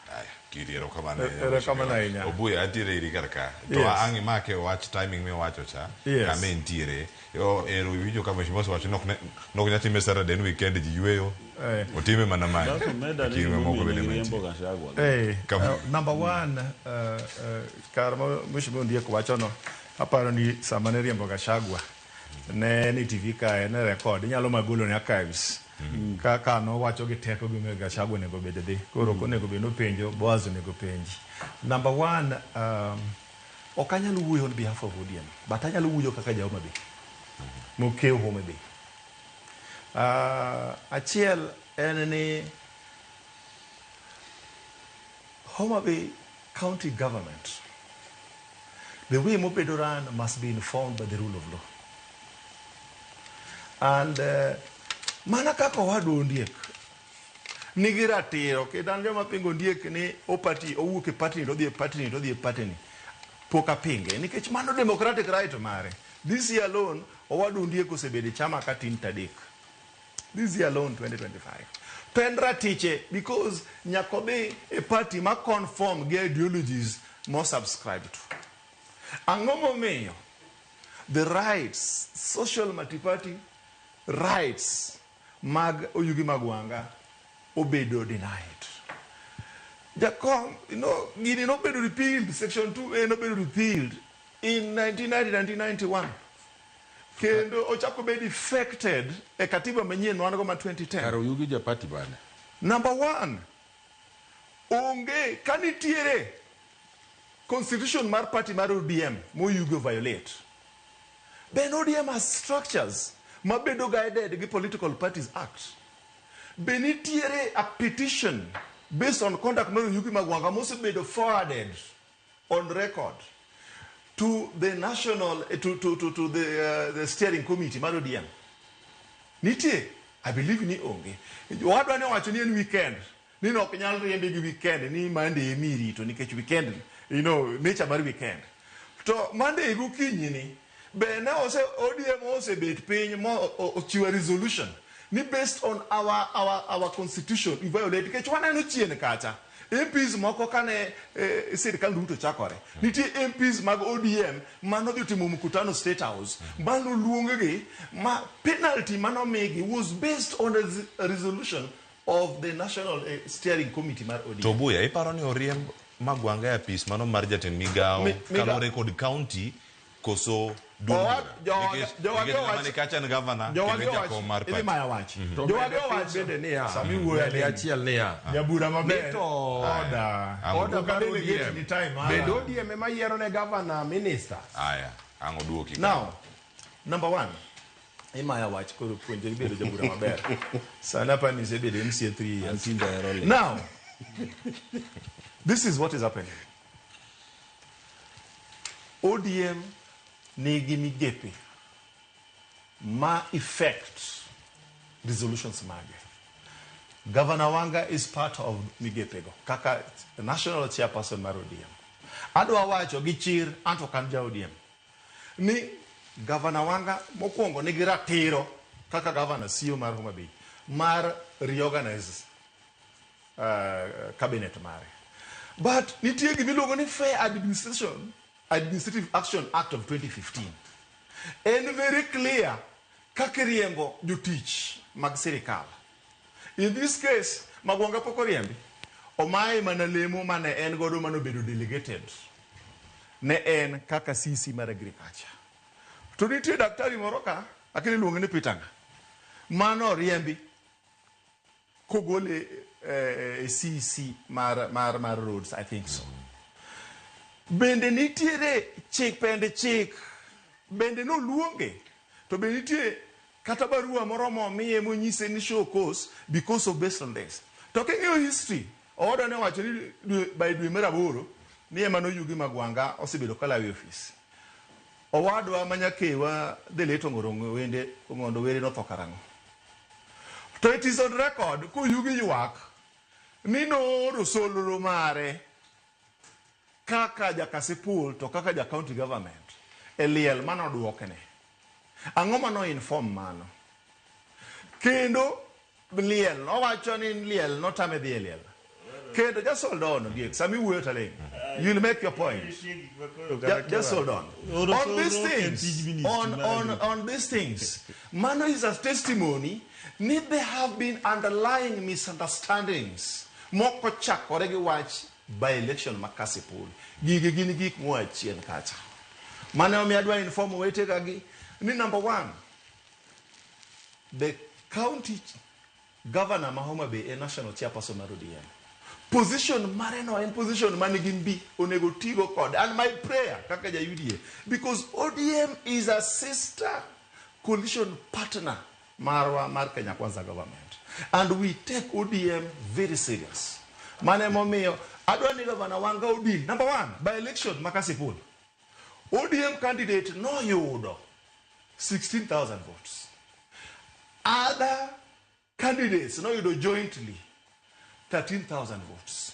Aya, Kiri erokamano ahinya. Erokamano ahinya. Obuya antiere iri kar ka. To Yes. ang' imake wach timing miwacho cha. Yes. Kama entiere. Yo ero iwinjo ka mheshimiwa osewacho ni ok nyal time Saturday en weekend ji yueyo. Otime mana mane. Alafu meda ni Kinde moko gimomiyo bende ne giriembo mantie. Gachagua. Number one, kar ma mheshimiwa Ondiek wachono, aparo ni sama ne riembo Gachagua, ne en e TV kae, ne record, inyalo magolo ne archives. Kaka nowacho gi teko gimomiyo Gachagua onego bed dhi. Koro ok onego bed nopenjo, Boaz onego penji. Number one, ok anyal wuoyo on behalf of ODM, but anyalo wuoyo kaka ja Homa Bay. Mokiewo Homa Bay. Achiel en ni Homa Bay County government, the way mobedo run must be informed by the rule of law. And mana kaka owadwa Ondiek nigi ratiro kendo an joma pingo Ondiek ni opati owuok e party ni to odhi e party ni to odhi e party ni pok apinge nikech mano democratic right mare. This year alone owadwa Ondiek osebedo e chama ka tin tadek. This year alone 2025. To en ratiche because nyaka odhi e party ma conform gi ideologies mo subscribe to. Ang'o momiyo the rights, social multi-party rights mag Oyugi Magwanga obedo denied. Jakom, you know, gini nobedo repealed, section 2A nobedo repealed in 1990-1991. Kendo ochako bed effected e katiba manyien wan go ma 2010. Kare Oyugi ja party mane? Number one, onge ka nitiere constitution mar party mar ODM moyugo violate. Then ODM has structures mabedo guided gi Political Parties Act. Be nitiere a petition based on conduct mar Oyugi Magwanga mosebedo forwarded on record to the national to the steering committee mar ODM. Nitie, I believe ni onge. Owadwa ne owacho ni en weekend. Ni ok nyal riembe gi weekend ni Monday emi irito nikech weekend, you know, nature mar weekend. To Monday gokinyi ni be ne ose ODM osebet piny mo ochiwo resolution ni based on our constitution i violate nikech waneno chien kacha MPs moko kane sirikal Ruto chakore nitie MPs mag ODM manodhi otimo mkutano State House manoluong gi ma penalty manomigi was based on a resolution of the National Steering Committee mar ODM. To Buya, iparo ni oriemb Magwanga e apis mano mar jatend migawo kaluwore kod county koso duond bura? Nikech ng'ama ni kacha en governor kendo en jakom mar Idhi party. maya wach. To Jowage bende owacho. bende niya, Sami wuoyo bende aling'. achiel niya. Jabura maber. Ni to Order. order Ok mar adelegate ODM. ni time mara. Bende ODM ema yiero ne governor minister. Aya, ang' oduoki. Now, number one, imaya wach koro puonjri bedo jabura maber. Sani apani ni isebedo MCA 3 years. Now, this is what is happening. ODM nigi migepe ma effect resolutions mage. Governor Wanga is part of migepego kaka national chairperson mar ODM. Adwa wacho gi chir anto ok an ja ODM ni Governor Wanga mokwongo nigi ratiro kaka governor CEO mar Homa Bay mar reorganize cabinet mare. But nitie gimiluongo ni Fair Administration Administrative Action Act of 2015. En very clear kaka iriembo jotich mag sirikal. In this case, Magwanga pok oriembi. Omaye mana lemo mane en godo manobedo delegated ne en kaka CC mar agriculture. To nitie daktari moro ka, akini iluonge ni Peter nga. Mano oriembi kogole CC mar roads, I think so. Bende nitiere chik pende chik bende noluonge to be nitie kata barua moro momiye monyise ni show cause because of based on this. To king'iyo history, owadwa ne owacho ni by dwe mar aboro ni ema noyugi Magwanga osebedo kalawo e ofis. Owadwa ma nyakewa the late Ong'ondo Wende Ong'ondo Were notho karang'o? To it is on record koyugi ywak ni nooro solro mare kaka jakasipul to kaka ja county government e liel manoduokne. Ang'o mano inform mano? Kendo liel nowacho ni liel notame dhi e liel. Kendo just hold on, Diek. Sami wuoyo taling. You'll make your point. Just hold on. On these things, on these things, mano is a testimony ni there have been underlying misunderstandings moko chakore gi wach by election ma Kasipul. Gigi gin gik moa chien kacha. Mane omiyo adwa inform owetega gi ni number one, the county governor ma Homa Bay e national chairperson mar ODM. Position mare no en position manigi mbi onego tigo kode. And my prayer kaka ja UDA, because ODM is a sister coalition partner marwa mar Kenya Kwanza government. And we take ODM very serious. Mane momiyo Adwa ni Gavana Wanga odin. Number one, by election ma Kasipul. ODM candidate noyudo 16,000 votes. Other candidates noyudo jointly 13,000 votes.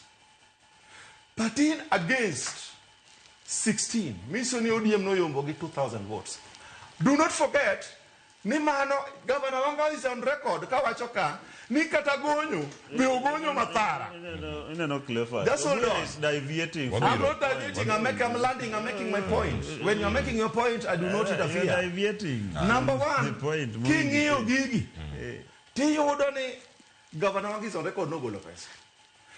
13 against 16. Miso ni ODM noyombo gi 2,000 votes. Do not forget ni mano Governor Wanga is on record kawacho ka ni kata gonyo be ogonyo mathara. Ineno Cleophas. Just hold on. Is deviating. I'm not deviating. I'm landing. I'm making my point. When you're making your point, I do not interfere. You're deviating. Number one, The point. king'iyo gigi, tiyudo ni Governor Wanga is on record nogolo pesa.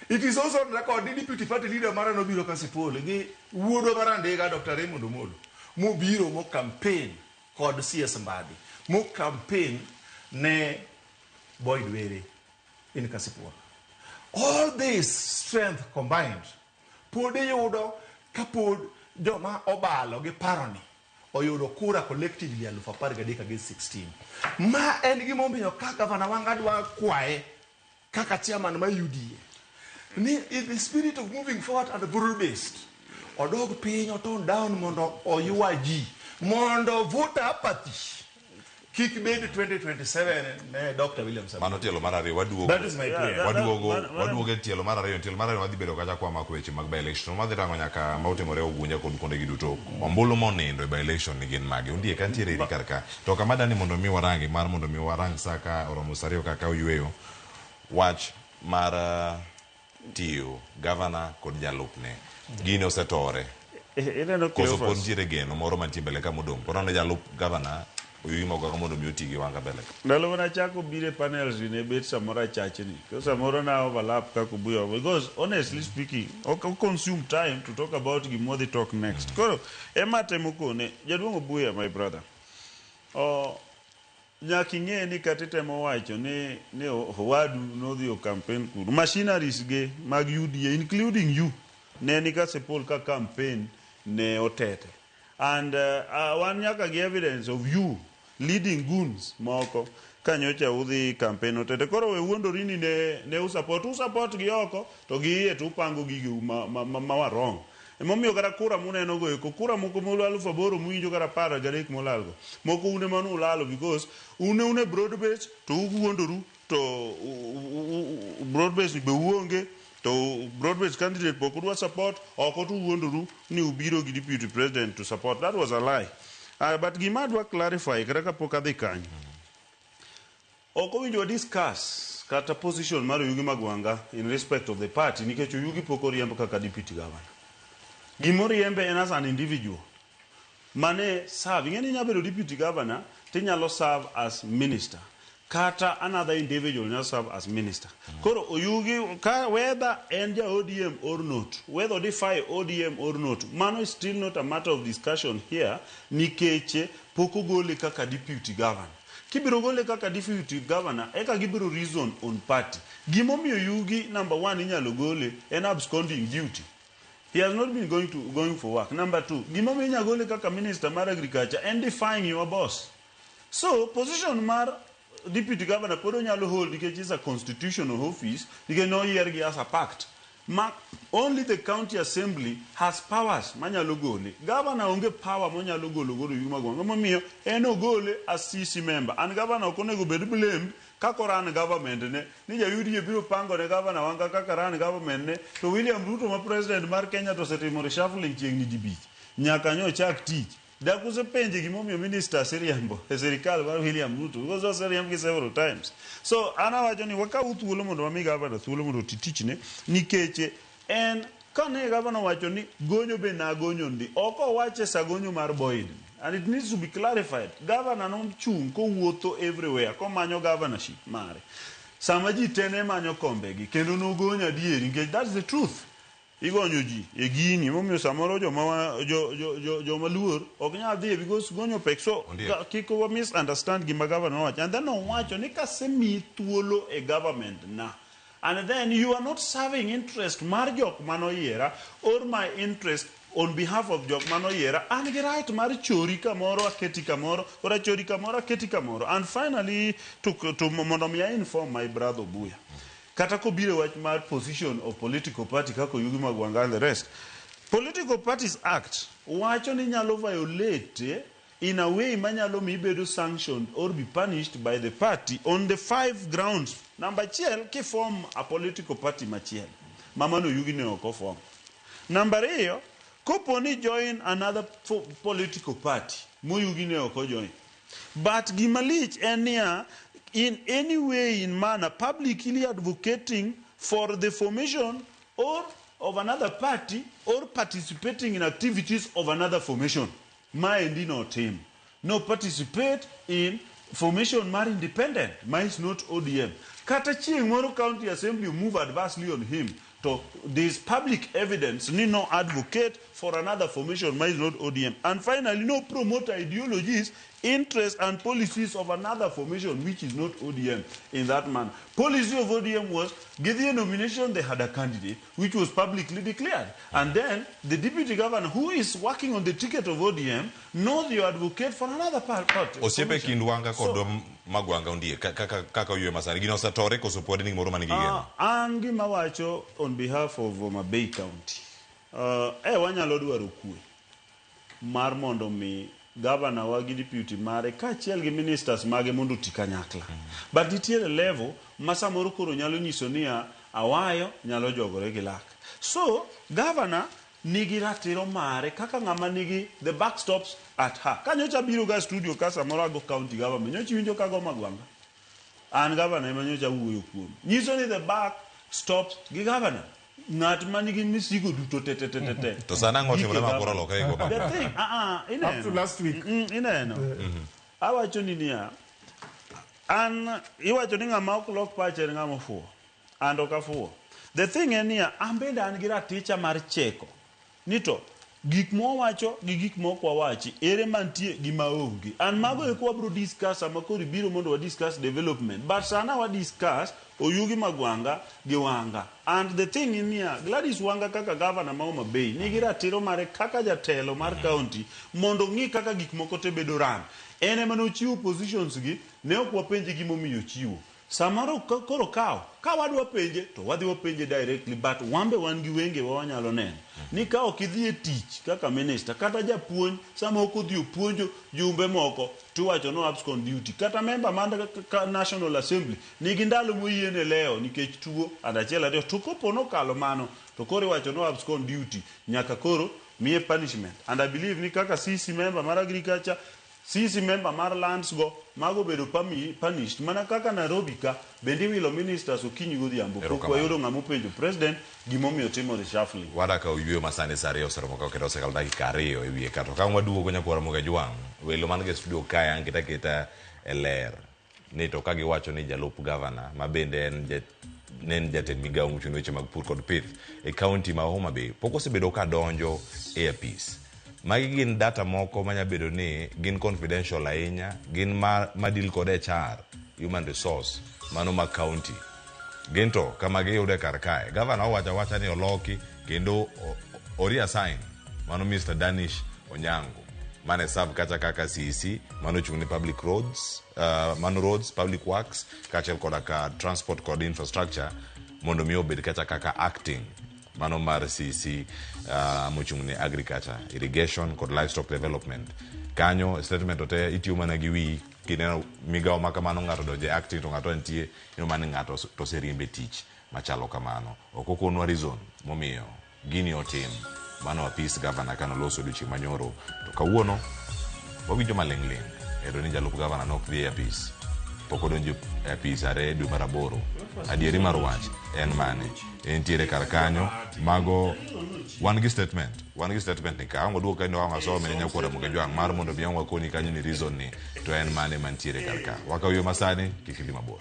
It is also on record ni deputy party leader mara nobiro Kasipul gi wuodwa mar Andiga Dr. Raymond Omolo mobiro mo campaign kod CS Mbadi mo campaign ne Boyd Were in Kasipul. All this strength combined pod iyudo kapod joma obalo gi paroni oyudo kura collectively 13,000 against 16. Ma en gimomiyo ka Gavana Wanga dwa kwaye kaka chairman ma UDA ni in the spirit of moving forward and broad based odog piny o tone down mondo oywa ji mondo voter apathy kik bed 2027 ne Dr. William Samoei. Mano tielo mar ariyo waduogo. That is my prayer. Waduogo e tielo mar ariyo. Tielo mar ariyo wadhi bedo kacha kwa mako weche mag by election. Wadhi rango nyaka ma otimore Ugunja kod kuonde gi duto. Ombulu monindo e by election ni gin mage. Ondiek kantiere eri kar ka. To kama dani mondo mi warangi mar mondo mi warang sa ka oromo sa ariyo kaka oyweyo wach mar tiyo gavana kod jalupne. Gini osetore. Ineno Koso pod Cleophas. nitiere geno moro mantie mbele ka modong'. Pod aneno jalup gavana Oyugi Mogaka mondo mi oti gi Wanga mbele ka. Ndalo mana chako biro e panels ni ne bet samoro achachni. Ko samoro na overlap kaka Obuya. Because honestly speaking, ok consume time to talk about gima wadhi talk next. Koro ema atemo kone, jaduong' Obuya my brother. Nyaka ing'e ni kata itemo wacho ni owadu nodhi o campaign kuro. Machineries ge mag UDA including you ne ni Kasipul ka campaign ne otete. And wan nyaka gi evidence of you leading goons moko kanyocha udhi campaign otete. Koro we wuondori ni ne usupport, usupport gi oko to gi iye to upango gigeu ma wa wrong. Emomiyo kata kura muneno go eko, kura moko molo 8,000 muwinjo kata 13 molalgo. Moko un ema nulalo because une broad base to uwuondoru to broad base be uonge to broad base candidate pok udwa support oko to uwuondoru ni ubiro gi deputy president to support. That was a lie. But gima adwa clarify kata kapok adhi kanyo. Ok owinjo wa discuss kata position mar Oyugi Magwanga in respect of the party nikech Oyugi pok oriemb kaka deputy governor. Gimoriembe en as an individual. Mane serve, ing'e ni inyalo bedo deputy governor tinyalo serve as minister. Kata another individual nyalo serve as minister. Koro Oyugi, ka whether en ja ODM or not, whether defy ODM or not, mano is still not a matter of discussion here nikech pok ogole kaka deputy governor. Kibiro gole kaka deputy governor, eka gibiro reason on party. Gimomiyo Oyugi number one inyalo gole en absconding duty. He has not been going for work. Number two, gimomiyo inyalo gole kaka minister mar agriculture en defying your boss. So position mar deputy governor pod onyalo hold nikech is a constitutional office nikech noyier gi as a pact. Ma only the county assembly has powers manyalo gole. Governor onge power monyalo golo godo Oyugi Magwanga. Momiyo en ogole as CC member. And governor ok onego bed blamed kaka run government ne. Ni ja UDA biro pango ne governor Wanga kaka run government ne. To William Ruto ma president mar Kenya to osetimo reshuffling chiegni dibich. Nyaka nyo chak tich. Dak usepenje gimomiyo minister oseriembo e sirikal mar William Ruto because oseriemb gi several times. So an awacho ni wakaw thuolo mondo wami governor thuolo mondo oti tichne nikech en kane governor owacho ni gonyo be nagonyo ndi ok owache sa gonyo mar Boyd. And it needs to be clarified. Governor nochung' kowuotho everywhere komanyo governorship mare. Sama ji te ne manyo kombegi kendo nogonyo adieri nikech that's the truth. Igonyo ji e gini emomiyo samoro joma luor ok nyal dhiye because gonyo pek. So kik wa misunderstand gima governor nowacho. And then owacho ni kasemiyi thuolo e government na and then you are not serving interest mar jok manoyiera or my interest on behalf of jok manoyiera, an gi right mar chori kamoro aketi kamoro or achori kamoro aketi kamoro. And finally to mondo mi I inform my brother Obuya. Kata kobiro e wach mar position of political party kaka Oyugi Magwanga and the rest. Political Parties Act wacho ni nyalo violate in a way manyalo mi ibedo sanctioned or be punished by the party on the 5 grounds. Number achiel, kiform a political party machielo, ma mano Oyugi ne ok oform. Number ariyo, kopo ni join another political party moyugi ne ok ojoin. But gima lich en niya, in any way in manner publicly advocating for the formation or of another party or participating in activities of another formation. Maendi notim. No participate in formation mar independent, ma is not ODM. Kata chieng' moro county assembly move adversely on him, to there is public evidence ni no advocate for another formation ma is not ODM. And finally, no promote ideologies, interests and policies of another formation which is not ODM in that manner. Policy of ODM was give the nomination, they had a candidate which was publicly declared. And then the deputy governor who is working on the ticket of ODM knows you advocate for another party. Osiepe kind Wanga kod Magwanga ondie kaka oywe masani gino osetore koso pod ni gimoro man gi geno? An gima wacho on behalf of Homa Bay County, wanyalo dwaro kwe mar mondo mi governor wa gi deputy mare kaachiel gi ministers mage mondo oti kanyakla. But nitiere level ma samoro koro nyalo nyiso niya awayo nyalo jogore gi lak. So governor nigi ratiro mare kaka ng'ama nigi the back stops at her. Ka nyocha biro ga studio ka samoro ago county government, nyocha iwinjo ka go Magwanga. An governor ema nyocha wuoyo kuom. Nyiso ni the back stops gi governor. Ng'at ma nigi misigo duto te te te te te. To sana ang'o timore ma koro olokore go The thing, ineno. Up to last week. Ineno. Awacho ni niya, an iwacho ni ng'ama ok lok pache en ng'ama ofuwo. An ok afuwo. The thing en niya, an bende an gi raticha mar cheko. Ni to gik mwawacho gi gik mok wawachi ere mantie gi maonge. An mago eko wabro discuss sama koro ibiro mondo wa discuss development. But sana wa discuss Oyugi Magwanga gi Wanga. And the thing in niya, Gladys Wanga kaka governor ma Homa Bay nigi ratiro mare kaka jatelo mar county mondo ong'i kaka gik moko te bedo run. En ema nochiwo positions gi, ne ok wapenje gimomiyo ochiwo. Samoro koro kawo, ka wadwa penje to wadhi wapenje directly, but wan be wan gi wengewa wanyalo neno ni ka ok idhi e tich kaka minister kata japuonj, sama ok odhi opuonjo jumbe moko tiwacho no abscond duty, kata member mar National Assembly nigi ndalo moyiene lewo nikech tuo and achiel ariyo, to kopo nokalo mano to koro iwacho no abscond duty nyaka koro miye punishment. And I believe ni kaka CC member mar agriculture, CC member mar lands go mago bedo punished mana kaka Nairobi ka bende iwilo ministers okinyi godhiambo pok wayudo ng'ama openjo president gimomiyo timo reshuffling. Wadaka oyweyo masani sa 2 oseromo ka kendo osekalo dakika 2 e wiye ka. To ka waduogo nyakwara Ramogi Ajwang', welo man e studio kae an keta keta e ler ni to ka giwacho ni jalup governor ma bende en ne en jatend migawo mochung' ne weche mag pur kod pith e county ma Homa Bay pok osebedo ka donjo e apis. Magi gin data moko manya bedo ni gin confidential ahinya, gin ma deal kod HR, human resource, mano ma county. Gin to kama giyude kar kae. Governor owacho awacha ni oloki kendo o reassign mano Mr. Danish Onyango mane serve kacha kaka CEC mano ochung' ne public roads, mano roads, public works kaachiel koda ka transport kod infrastructure mondo mi obed kacha kaka acting mano mar CEC mochung' ne agriculture, irrigation kod livestock development. Kanyo statement to te itiyo mana gi wiyi kineno migawo ma kamano ng'ato donjo e acting to ng'ato nitie ineno mana ni ng'ato to oseriembe tich machalo kamano. Ok okonwa reason momiyo gini otim. Mano apis governor kanoloso odiochieng' manyoro. To kawuono wawinjo maling' ling' ero ni jalup governor nok dhi e apis. Pok odonjo e apis are dwe mar 8. Adieri mar wach en mane? Entiere kar kanyo mago wan gi statement. Wan gi statement ni ka ang' waduog kendo ang' asome ne nyakwar Ramogi Ajwang' mar mondo mi ang' wakoni kanyo ni reason ni to en mane mantiere kar ka. Wakaw yo masani kik idhi mabor.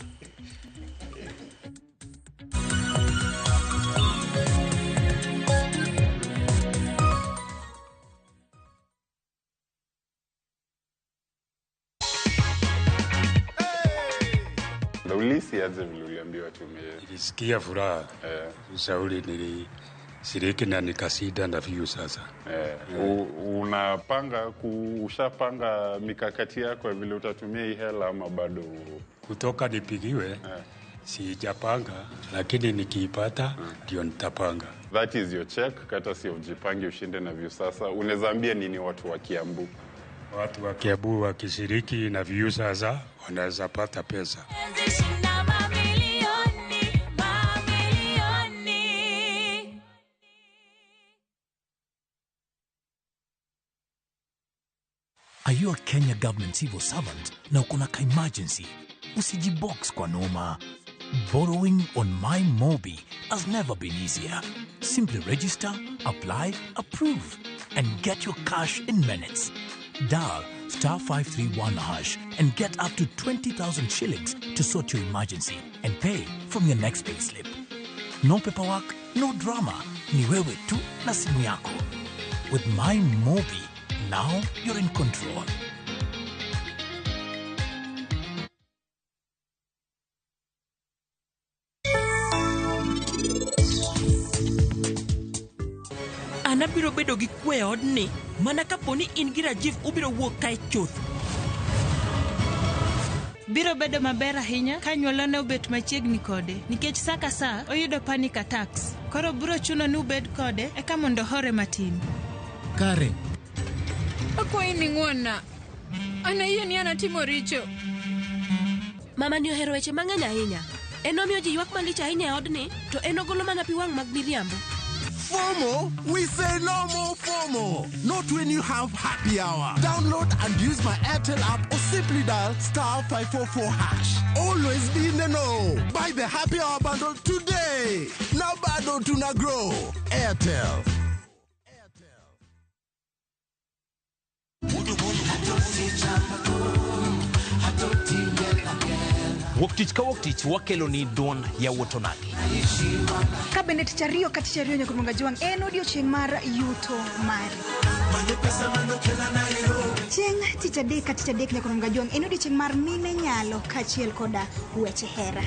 Na ulihisi aje vile uliambiwa tumie? Nilisikia furaha. Ushauri nilishiriki na nikashinda na view sasa. Unapanga ushapanga mikakati yako ya vile utatumia hii hela ama bado? Kutoka nipigiwe, Sijapanga, lakini nikiipata ndio nitapanga. That is your check, courtesy of Jipange Ushinde na Viusasa. Unaweza ambia nini watu wa Kiambu? Watu wa Kiambu wakishiriki na Viusasa wanaweza pata pesa. Are you a Kenya government civil servant na uko na ka emergency? Usijibox kwa noma. Borrowing on MyMobi has never been easier. Simply register, apply, approve, and get your cash in minutes. Dial star 531 hash and get up to 20,000 shillings to sort your emergency and pay from your next payslip. No paperwork, no drama. Ni wewe tu na simu yako. With MyMobi, now you're in control. An abiro bedo gi kwe e odni mana kapo ni in gi Rajiv ubiro wuok kae chuth. Biro bedo maber ahinya ka anyuolane obet machiegni kode nikech sa ka sa oyudo panic attacks. Koro biro chuno ni ubed kode eka mondo ohore matin. Karen. Akwayi ni ng'wonna. An ayie ni an atimo richo. Mama ni ohero weche mang'eny ahinya. En omiyo ji ywak malich ahinya e odni, to en ogolo mana pi wang' mag miriambo. FOMO? We say no more FOMO. Not when you have happy hour. Download and use my Airtel app or simply dial star 544 hash. Always be in the know. Buy the happy hour bundle today. Now bado tuna grow. Airtel. Wuok tich ka wuok tich wakelo ni duond yawuot onagi. Ka bende tich ariyo ka tich ariyo nyaka Juang en odiochieng' mar yuto mari. Chieng' tich adek ka tich adek nyaka Juang en odiochieng' mar mine nyalo kaachiel koda weche hera.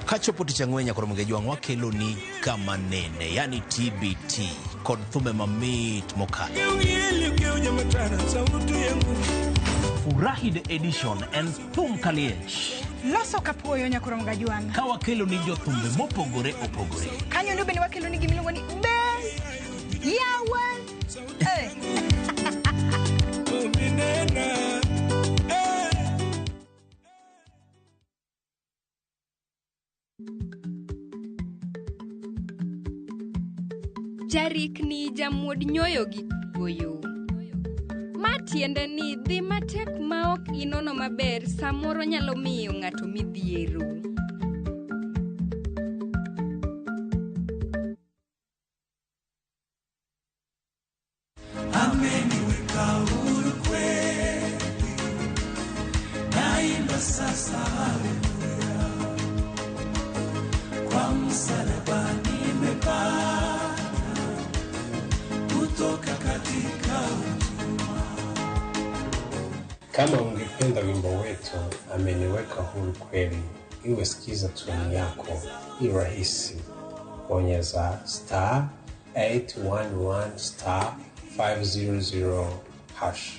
Kachopo tich ang'wen nyaka Juang wakelo ni kama nene, yani TBT kod thume mamit mokalo. Furahi the edition en thum kaliech. Loso kapuoyo nyaka Juang. Ka wakelo ni jothumbe mopogore opogore. Kanyo ndo bende wakelo ni gimiluongo ni be yawa. Jarikni jamuod nyoyo gi kuoyo. Ma tiende ni dhi matek ma ok inono maber samoro nyalo miyo ng'ato midhiero. Ameniweka huru kweli, naimba sasa haleluya, kwa msalaba nimepata kutoka katika utumwa. Kama ungependa wimbo wetu Ameniweka Huru Kweli iwe sikiza tune yako, i rahisi. Bonyeza star 811 star 500 hash.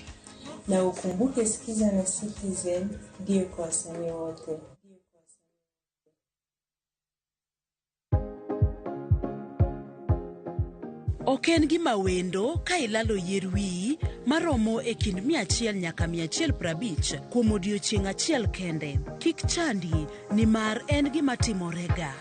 Na ukumbuke Sikiza na Citizen ndio kwa wasanii wote. Ok en gima wendo ka ilalo yier wiyi maromo e kind 100 nyaka 150 kuom odiochieng' achiel kende. Kik chandi nimar en gima timorega.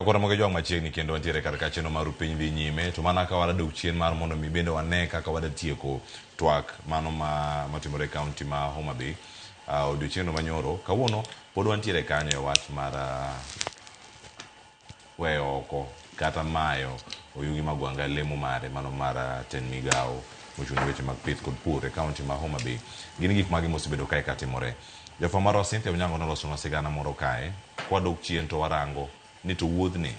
Koro moge jwang' machiegni kendo wantiere kar ka chenro mar piny dhi nyime to mana ka wadok chien mar mondo mi bende wane kaka wadatieko twak mano ma matimore e kaunti ma Homa Bay odiochieng' manyoro. Kawuono pod wantiere kanyo e wach mar weyo oko kata mayo Oyugi Magwanga lemo mare mano mar tend migawo mochung' ne weche mag pith kod pur e kaunti ma Homa Bay. Gin gik mage mosebedo kae katimore. Jafwambo marwa Cynthia Onyango nolosonwa sigana moro kae kwadok chien to warango ni to wuodhni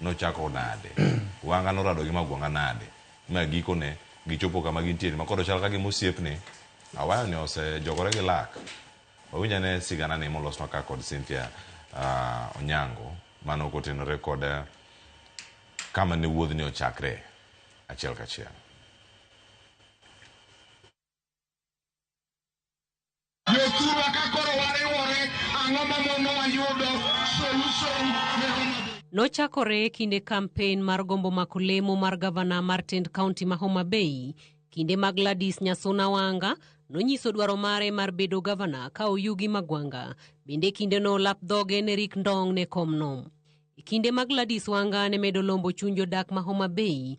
nochako nade, Wanga norado gi Magwanga nade, ma gikone gichopo kama gintiere ma koro chal ka gima osiepni Awayo ni osejogore gi lak. Wawinj ane sigana ni molosnwa ka kod Cynthia Onyango Mano kotenore kod kama ne wuodhni ochakre achiel kachiel. Jothurwa ka koro wariwore, ang'o mamonowa yudo solution ne Homa Bay? Nochakore kinde kampen mar gombo mako lemo mar gavana mar tend kaunti ma Homa Bay. Kinde ma Gladys Nyasuna Wanga nonyiso dwaro mare mar bedo gavana ka Oyugi Magwanga. Bende kindeno lap dhoge ne rik ndong' ne komno. E kinde ma Gladys Wanga ne medo lombo chuny jodak ma Homa Bay,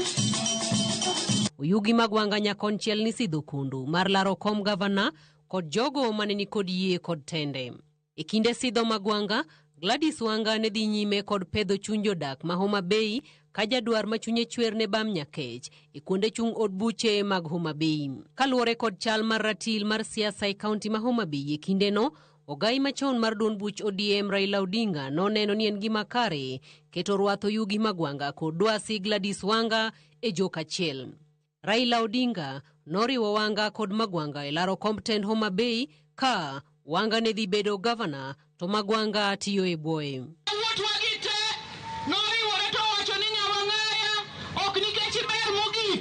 Oyugi Magwanga nyakonchiel ni sidho kondo mar laro kom gavana kod jogo mane nikod yie kod tende. E kinde sidho Magwanga, Gladys Wanga ne dhi nyime kod pedho chuny jodak ma Homa Bay ka jadwar ma chunye chwer ne bam nyakech e kuonde chung' od buche mag Homa Bay. Kaluwore kod chal mar ratil mar siasa e kaunti ma Homa Bay e kindeno, ogai machon mar duond buch ODM Raila Odinga noneno ni en gima kare keto rwath Oyugi Magwanga kod dwasi Gladys Wanga e jok achiel. Raila Odinga noriwo Wanga kod Magwanga e laro komb tend Homa Bay ka Wanga ne dhi bedo gavana to Magwanga tiyo e bwoye. Wuotwa gi te noriwore to owacho ni Nyawang'aya ok nikech iber mogik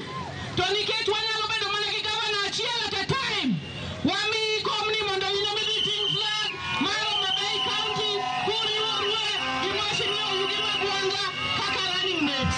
to nikech wanyalo bedo mana gi gavana achiel at a time. Wamiyi komni mondo in ema idhi ting' flag mar Homa Bay County kuriworue gi Mheshimiwa Oyugi Magwanga kaka running mate.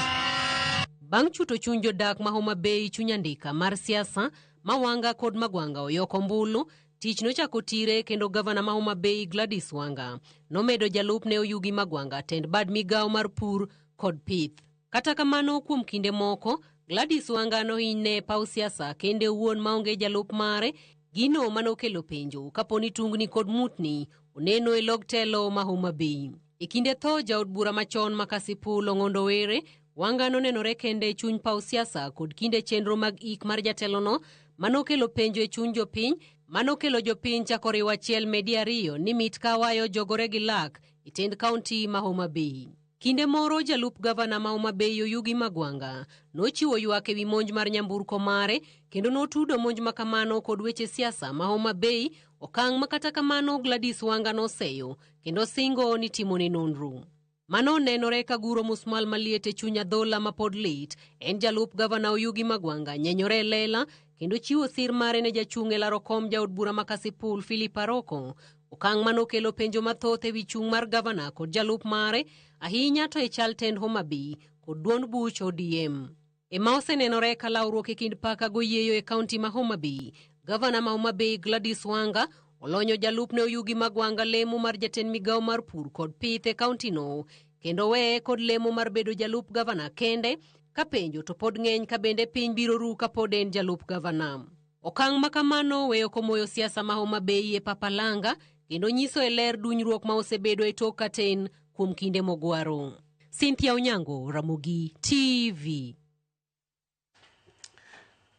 Bang' chuto chuny jodak ma Homa Bay chuny andika mar siasa ma Wanga kod Magwanga oyoko ombulu, tich nochako tire kendo gavana ma Homa Bay Gladys Wanga nomedo jalupne Oyugi Magwanga tend bad migawo mar pur kod pith. Kata kamano kuom kinde moko, Gladys Wanga nohinyne paw siasa kende owuon maonge jalup mare, gino manokelo penjo kapo ni tungni kod mutni oneno e log telo ma Homa Bay. E kinde tho jaod bura machon ma Kasipul Ong'ondo Were, Wanga nonenore kende e chuny paw siasa kod kinde chenro mag ik mar jatelono manokelo penjo e chuny jopiny manokelo jopiny chako riwo achiel medi ariyo ni mit kawayo jogore gi lak e tend kaunti ma Homa Bay. Kinde moro jalup gavana ma Homa Bay Oyugi Magwanga nochiwo ywak ewi monj mar nyamburko mare kendo notudo monj ma kamano kod weche siasa ma Homa Bay, okang' ma kata kamano Gladys Wanga noseyo kendo singo ni timone nonro. Mano nenore ka guro musmal maliet e chuny adhola ma pod lit en jalup gavana Oyugi Magwanga nyenyore e lela kendo chiwo sir mare ne jachung' e laro kom jaod bura ma Kasipul Philip Aroko. Okang' manokelo penjo mathoth ewi chung' mar gavana kod jalup mare ahinya to e chal tend Homa Bay kod duond buch ODM. Ema osenenore ka lawruok e kind paka goyieyo e kaunti ma Homa Bay. Gavana ma Homa Bay Gladys Wanga olonyo jalupne Oyugi Magwanga lemo mar jatend migawo mar pur kod pith e kauntino kendo weye kod lemo mar bedo jalup gavana kende ka penjo to pod ng'eny ka bende piny biro ru kapod en jalup gavana. Okang' ma kamano weyo komoyo siasa ma Homa Bay e papalanga kendo nyiso e ler dunyruok ma osebedo e tok katen kuom kinde mogwaro. Cynthia Onyango, Ramogi TV.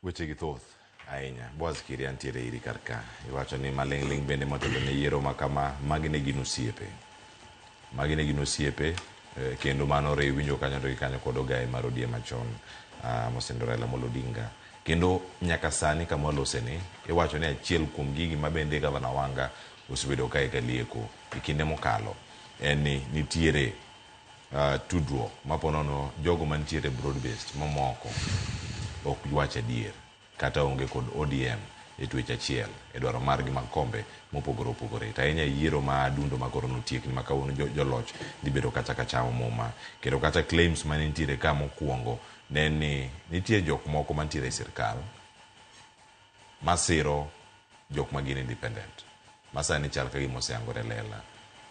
Weche gi thoth ahinya. Boaz Kiria ntiere iri kar ka. Iwacho ni maling'ling' bende motelo ne yiero ma kama magi ne gin osiepe. Magi ne gin osiepe kendo mano riwinjo kanyo to gi kanyo kod ogaye mar ODM machon mosenindo Raila Amolo Odinga. Kendo nyaka sani kama waloseni iwacho ni achiel kuom gigi ma bende gavana Wanga osebedo kae ka lieko e kinde mokalo en ni nitiere tudruok maponono jogo mantiere broad based mamoko ok wach adier kata onge kod ODM e twech achiel e dwaro margi mag kombe mopogore opogore. To ahinya e yiero ma adundo ma koro notiekni ma kawuono joloch dhi bedo kacha ka chamo muma. Kendo kata claims mane nitiere ka mokwongo ne ni nitie jok moko mantiere e sirkal masiro jok ma gin independent ma sani chal ka gima oseyangore lela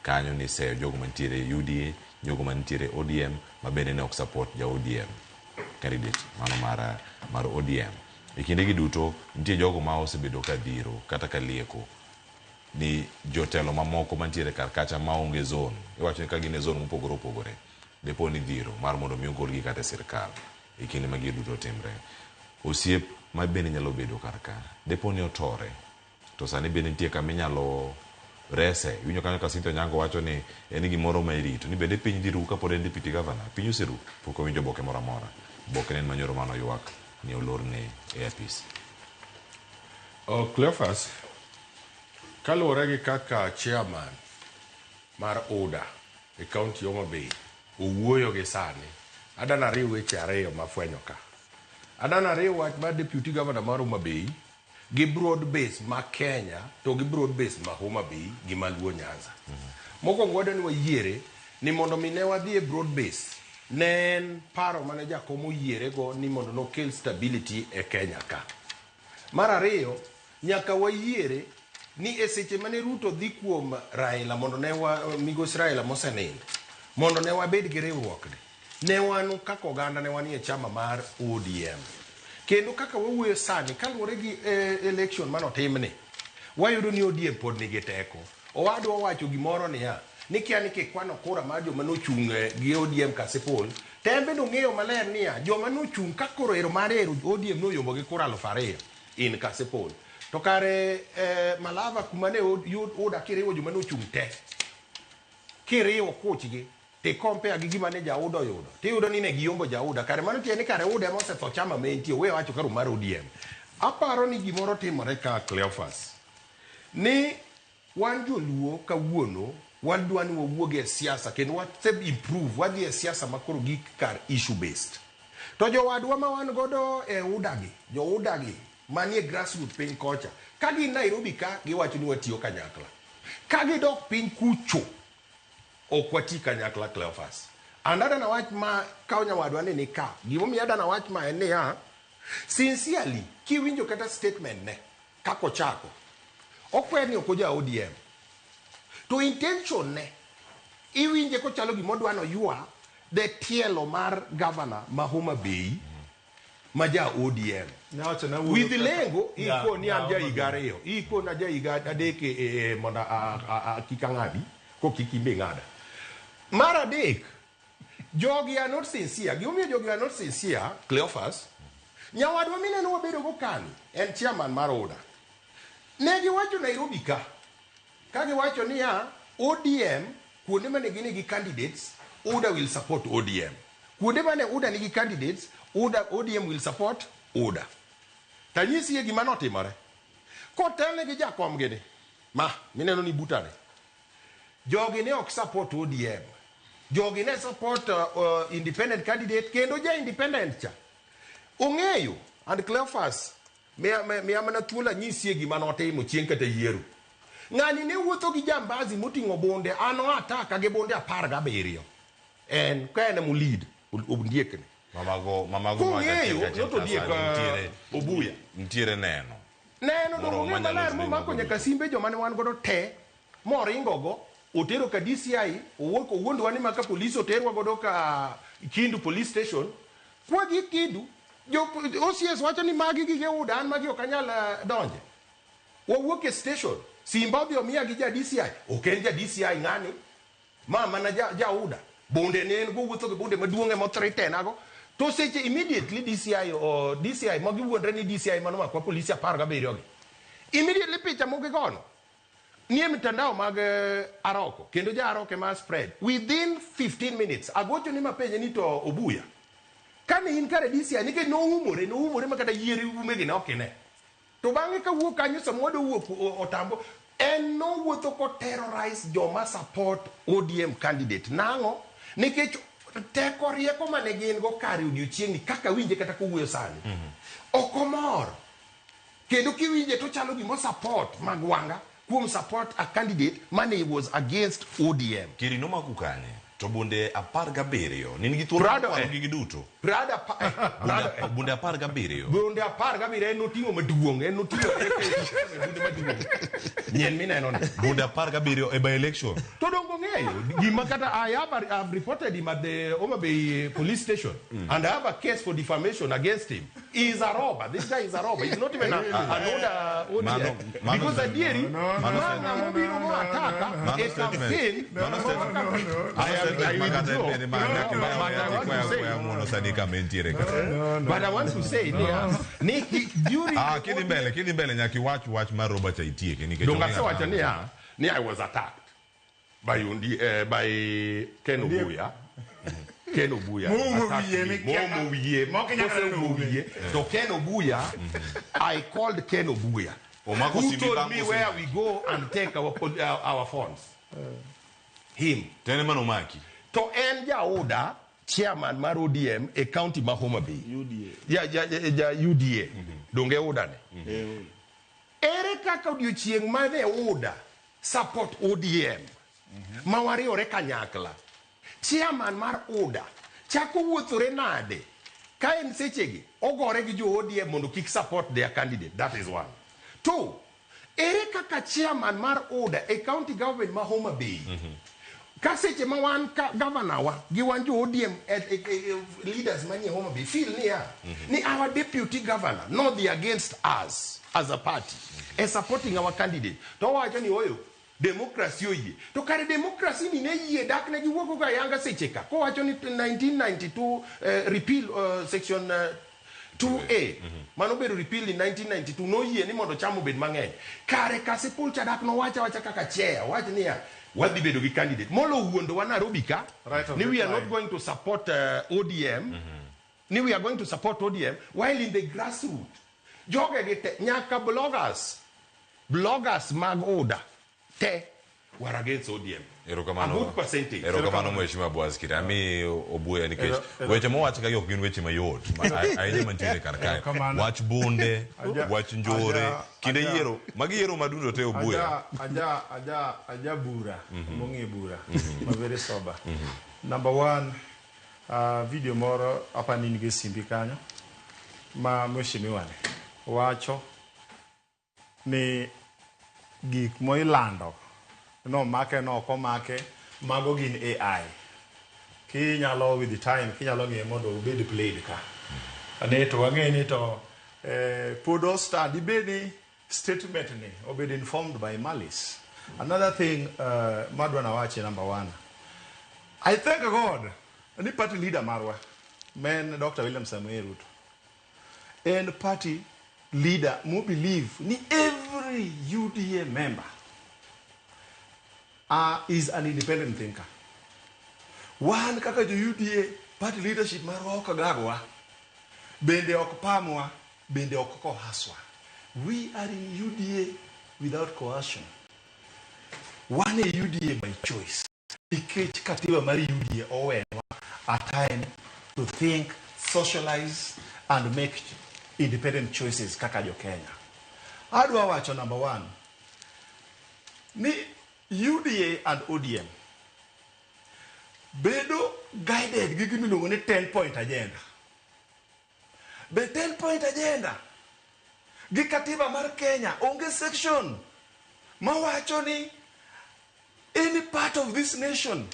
kanyo ni seyo jogo mantiere UDA, jogo mantiere ODM ma bende ne ok support ja ODM candidate mano mar ODM. E kinde gi duto nitie jogo ma osebedo ka dhiro kata ka lieko ni jotelo mamoko mantiere kar kacha maonge zone iwacho ni ka gin e zone mopogore opogore depo ni dhiro mar mondo mi ogolgi kata e sirkal e kinde ma gigo duto timre. Osiep ma bende nyalo bedo kar ka depo ni otore to sani bende nitie kama inyalo rese. Iwinjo kanyo ka Cynthia Onyango wacho ni en gimoro ma irito ni bende piny dhi ru kapod en deputy governor. Piny oseru pok owinjo oboke moro amora. Oboke ne en manyoro mano ywak ni olorne e apis. Oh, Cleophas, kaluwore gi kaka chairman mar UDA e kaunti Homa Bay owuoyo gi sani, adwa nariw weche ariyo mafwenyo ka. Adwa nariw wach mar deputy governor mar Homa Bay gi broad base ma Kenya to gi broad base ma Homa Bay gi ma Luo Nyanza. Mokwongo wadwa ni wayiere ni mondo mi ne wadhi e broad base ne en paro mane jakom oyiere go ni mondo nokel stability e Kenya ka. Mar ariyo, nyaka wayiere ni e seche mane Ruto dhi kuom Raila mondo ne wa, migosi Raila mosenindo mondo ne wabed gi riwruokni ne wan kaka oganda ne wanie chama mar ODM. Kendo kaka wawuoyo sani kaluwore gi election manotimni wayudo ni ODM pod nigi teko. Owadwa owacho gimoro niya ni kia ni kikwano kura mar joma nochung' gi ODM Kasipul to en bende ong'eyo maler niya joma nochung' ka koro ero mare ero ODM noyombo gi kura 2000 in Kasipul. To kare Malava kuma ne UDA kiriwo joma nochung' te kiriwo kuchgi ti compare gi gima ne jauda oyudo tiyudo ni ne giyombo jauda kare mano tiende ni kare UDA ema osetho chama ma entie owe wacho karo mar ODM. Aparo ni gimoro timore ka Cleophas ni wan joluo kawuono wadwa ni wawuog e siasa kendo wase improve wadhi e siasa ma koro gik kar issue based. To jowadwa ma wan godo e UDA gi, jo UDA gi manie grassroots piny kocha, ka gin Nairobi ka giwacho ni watiyo kanyakla. Ka gidok piny kucho ok wati kanyakla Cleophas. And adwa wach ma kaw nyawadwa ni ni ka. Gimomiyo adwa wach ma en niya, sincerely kiwinjo kata statement ne kaka ochako okwer ni ok oja ODM. To intention ne iwinje kochalo gima odwa noywa the tielo mar governor ma Homa Bay ma ja ODM. With lengo iko ni an ja higa ariyo, iko na ja higa adek mondo kik ang'adi, ko kik imbe ng'ada. Mar adek, jogi are not sincere. Gimomiyo jogi are not sincere, Cleophas, nyawadwa mineno wabedo go kani, en chairman mar UDA. Ne giwacho Nairobi ka, ka giwacho niya, ODM, kuonde mane gin gi candidates, UDA will support ODM. Kuonde mane UDA nigi candidates, UDA, ODM will support UDA. Tanyisi e gima notimore. Kotelne gi jakom gini, ma, mineno ni butane. Jogi ne ok support ODM. Jogi ne support independent candidate, kendo ja independent cha. Ong'eyo, and Cleophas, miya mana thuolo anyisie gima notimo chieng' kata yiero. Ng'ani ne wuotho gi jambazi moting'o bunde, an o ataka gi bunde 17. En, ka en emo lead, ondiekni. Mamago, mamago Kong'eyo, not ondiek, Obuya. Nitiere neno. Neno Moro dongo ng'eyo manyalo maler siro momako mago nyaka duto. simbe joma ne wan godo te, moringo go, otero ka DCI, owuok owuondwa ni maka police oterwa godo ka Kindu police station. Kwa gi Kindu, jo OCS wacho ni magi gige UDA, an magi ok anyal donje. Wawuok e station, simba odhi omiya gi ja DCI, ok en ja DCI ng'ani, ma mana ja UDA. Bunde ne en go wuotho gi bunde maduong' ema othreaten-ago. To seche immediately DCI, o DCI, ma giwuondre ni DCI mano makwa polisi 17 gi. Immediately picha mogigono nie mitandao mag Aroko, kendo ja Aroko ema spread. Within 15 minutes, agocho ni mapenje ni to Obuya. Kane in kare DCI, nikech noumore ma kata yier umegi ne ok ine. To bang'e kawuok kanyo, sama wadwa wuok Otambo, en nowuotho ko terrorize joma support ODM candidate. Nang'o? Nikech teko rieko mane gin go kare odiochieng'ni, kaka winje kata kowuoyo sani. Ok omor. Kendo kiwinje to chalo gima support Magwanga kuom support a candidate mane was against ODM. Kiri nomaku kanye? To bunde 17, ni nigi thuolo mar Prado, kwano eh. gigi duto. Prado Prado, Bunde 17. Bunde 17 en noting'o maduong', en noting'o bunde maduong'. Nyien mineno ni. Bunde 17 e by election. To dongo ng'eyo, gima kata I have, I have reported him at the Homa Bay police station and I have a case for defamation against him. He is a robber. This guy is a robber. He's not even an older ODM. Mano Because adieri, mano ma ng'ama obiro mo ataka Mano e statement. campaign. Mano statement. I am, I Mano statement makata withdraw. en bende ma nyaka No, ibayo but I waya want to say, kwaya muono sani kama entiere ka. But I want to say, ni, during Ah, kidhi mbele, kidhi mbele nyaka iwach wach mar Robert cha itieke nikech Donge onge asewacho ng'ama- niya, ni I was attacked by Undi, by Ken Obuya. Ken Obuya. Moumo attacked wiye, me. mikia- Moumo wiye. Mok inyalo Kose neno oumo wiye. wiye. To Ken Obuya, I called Ken Obuya. Omako Who simbi told bang' me kose- where we go and take our phones. Him. Tene mano maki. To en jauda chairman mar ODM e county ma Homa Bay. UDA. Ja UDA. Donge UDA ne. Ere kaka odiochieng' mane UDA support ODM ma wariwore kanyakla, chairman mar UDA chako wuothore nade ka en sechegi ogore gi jo ODM mondo kik support their candidate? That is one. Two, ere kaka chairman mar UDA e county government ma Homa Bay, ka seche ma wan ka governor wa gi wan jo ODM leaders manie Homa Bay feel niya ni our deputy governor nodhi against us as a party e supporting our candidate, to owacho ni oyo democracy oyie, to kare democracy ni ne yie dak ne giwuok go ayanga seche ka kowacho ni 1992 repeal section 2A mano bedo repeal in 1992 noyie ni mondo cham obed mang'eny. Kare Kasipul cha dak nowacho awacha kaka chair wach niya wadhi bedo gi candidate molo wuondowa Nairobi ka Right of ni we are reply. not going to support ODM, ni we are going to support ODM while in the grassroots joge gi te nyaka bloggers mag UDA te were against ODM. Erokamano. A good percentage. Erokamano, Mheshimiwa Boaz Kiri. Ami Obuya nikech weche mowach ka ok gin weche mayot ahinya mantiere kar kae. Erokamano. Wach bunde, wach njore, kinde yiero, magi yiero madundo te, Obuya. Aja bura mong'e bura ma very sober. Number one, video moro apani in gi simbi kanyo ma mheshimiwa ni wacho ni gik moilando nomake no ok omake, mago gin AI. Kinyalo with the time kinyalo ng'iye mondo obed played ka ne to wang'e ni to pod ostand ibed ni statement ni obed informed by malice. Another thing madwa nawachi, number one, I thank God ni party leader marwa men Dr. William Samoei Ruto en party leader mo believe ni every UDA member is an independent thinker. Wan kaka jo UDA, party leadership marwa ok gagwa, bende ok pamwa, bende ok kohaswa. We are in UDA without coercion. Wan e UDA by choice. Nikech katiba mar UDA owenwa a time to think, socialize and make independent choices kaka jo Kenya. Adwa wacho number one, ni UDA and ODM bedo guided gi gima iluongo ni 10 point agenda. Be 10 point agenda gi katiba mar Kenya onge section mawacho ni any part of this nation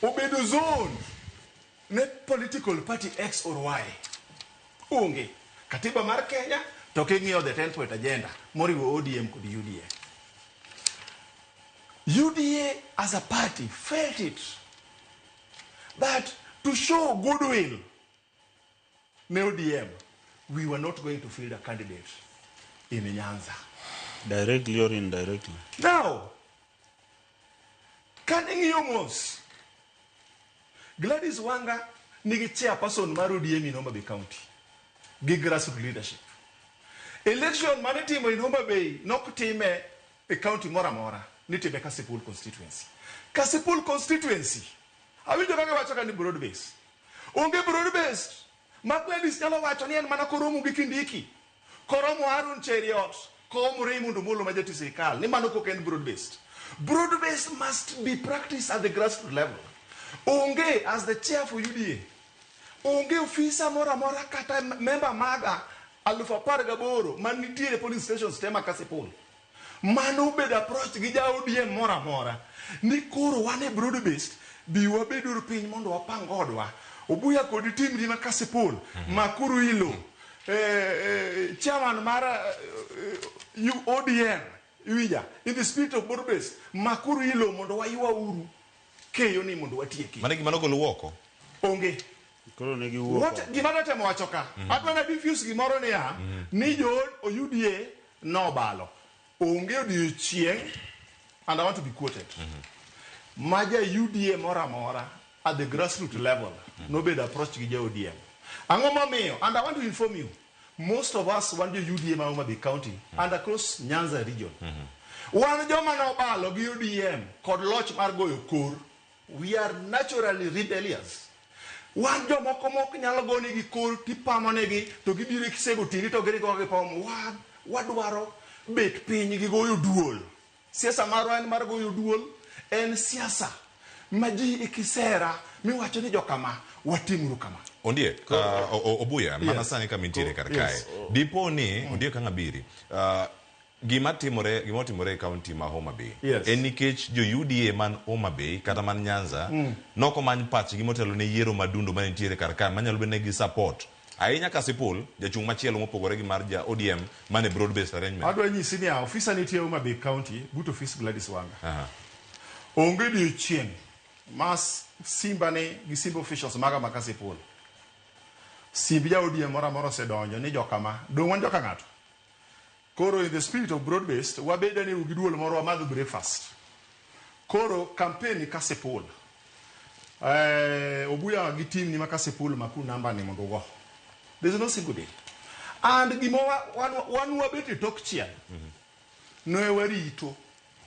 obedo zone ne political party X or Y. Onge. Katiba mar Kenya to king'iyo the 10 point agenda moriwo ODM kod UDA. UDA as a party felt it that to show goodwill ne ODM, we were not going to field a candidate in Nyanza. Directly or indirectly. Now, kan ing'iyo mos, Gladys Wanga nigi chairperson mar ODM in Homa Bay County gi grassroots leadership. Election mane timo in Homa Bay nok time e county moro amora, nitime Kasipul constituency. Kasipul constituency, awinjo kaka iwacho ka ni broad base. Onge broad base ma Gladys nyalo wacho ni en mana koromo gi Kindiki, koromo Aaron Cheruiyot, koromo Raymond Omolo ma jatich sirikal, ni mano kok en broad based. Broad based must be practiced at the grassroots level. Onge, as the chair for UDA, onge ofisa moro amora kata member maga 18,000 manitiere polling stations te ma Kasipul. Mano obedo approach gi ja ODM moro amora ni koro wan e broad based, bi wabeduru piny mondo wapang odwa. Obuya kod timri ma Kasipul, makuru ilo. Chairman mar ODM, iwinja, in the spirit of broad based, makuru ilo mondo waywa uru keyo ni mondo watieki. Mano gima nogolo oko? Onge. Koro ne giwuok What, gima natemo wacho ka, adwa na diffuse gimoro niya, ni jo UDA nobalo. Onge odiochieng', and I want to be quoted, ma ja UDA moro amora at the grassroots level nobedo approach gi ja ODM. Ang'o momiyo? And I want to inform you, most of us wan jo UDA ma Homa Bay County and across Nyanza region. Wan joma nobalo gi ODM kod loch mar goyo kor. We are naturally rebellious. Wan jomoko mok nyalo gonegi kor tipamonegi to gibiro kisego tiri to giringo gipamo. Wan wadwaro bet piny gi goyo duol. Siasa marwa en mar goyo duol, en siasa ma ji ikisera miwacho ni jokama watimuru kama. Ondiek, Obuya, mana sani kama intiere kar kae. Yes. Dipo ni, Ondiek kang' abiri, gima timore gima otimore e kaunti ma Homa Bay Yes. en nikech jo UDA man Homa Bay kata man Nyanza nokomany pachgi motelo ne yiero madundo mane nitiere kar kae manyalo bedo ni gi support ahinya Kasipul jachung' machielo mopogore gi mar ja ODM mane broad based arrangement. Adwa nyisi niya, ofisa nitie Homa Bay County, but ofis Gladys Wanga. Onge odiochieng' ma Simba ni gi Simba officials maga ma Kasipul. Simb ja ODM moro amora osedonjo ni jokama, dong' wan joka ng'ato. Koro in the spirit of broad based, wabed ni gi duol moro wamadh breakfast. Koro campaign ni Kasipul. Obuya gi team ni ma Kasipul maku namba ni mondo ugo. There is no single day. And gima wan wabet e tok chiel. Ne warito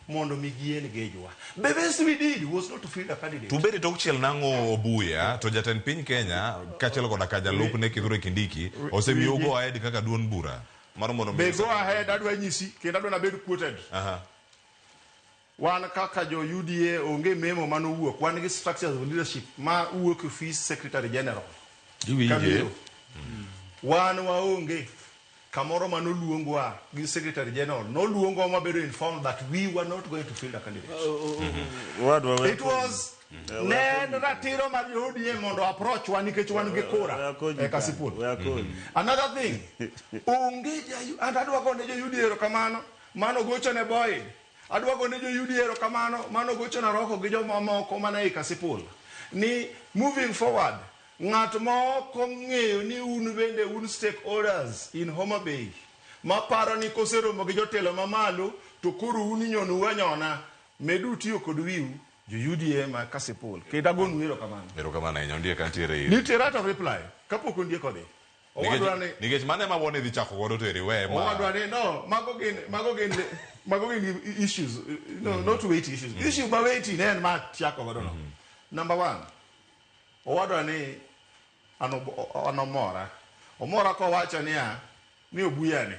mondo mi gi engage wa. The best we did was not to field a candidate. To bed e tok chiel nang'o Obuya to jatend piny Kenya kaachiel koda ka jalupne Kithure Kindiki osemiyo go ahead kaka duond bura mar mondo mi Be go ahead adwa nyisi kendo adwa nabed quoted. Wan kaka jo UDA onge memo manowuok. Wan gi structures of leadership ma wuok e office Secretary General. Iwinje? Kabiro. Wan waonge kamoro manoluongwa gi Secretary General. Noluongwa mabedo informed that we were not going to field a candidate. It was ne en ratiro mar jo ODM mondo approach wa nikech wan gi kura e Kasipul. Another thing, onge ja and adwa gone jo UDA erokamano, mano gocho ne Boyd. Adwa gone jo UDA erokamano, mano gocho na Roko gi jomamoko mana e Kasipul. Ni moving forward, ng'at ma ok ong'eyo ni un bende un stakeholders in Homa Bay, maparo ni koseromo gi jotelo mamalo to koro un inyonou anyona, medu tiyo kod wiu jo UDA ma Kasipul. Kendo agonu erokamano. Erokamano ahinya Ondiek antiere iri. Nitie right of reply kapok Ondiek odhi. Owadwa ni Nikech mano ema wuon idhi chako godo to eri we ma. Owadwa ni no, mago gin issues, no, not weighty issues. Issue ma weighty ne en ma chako godo no. Number one, owadwa ni an omora. Omora kowacho niya, ni Obuya ni,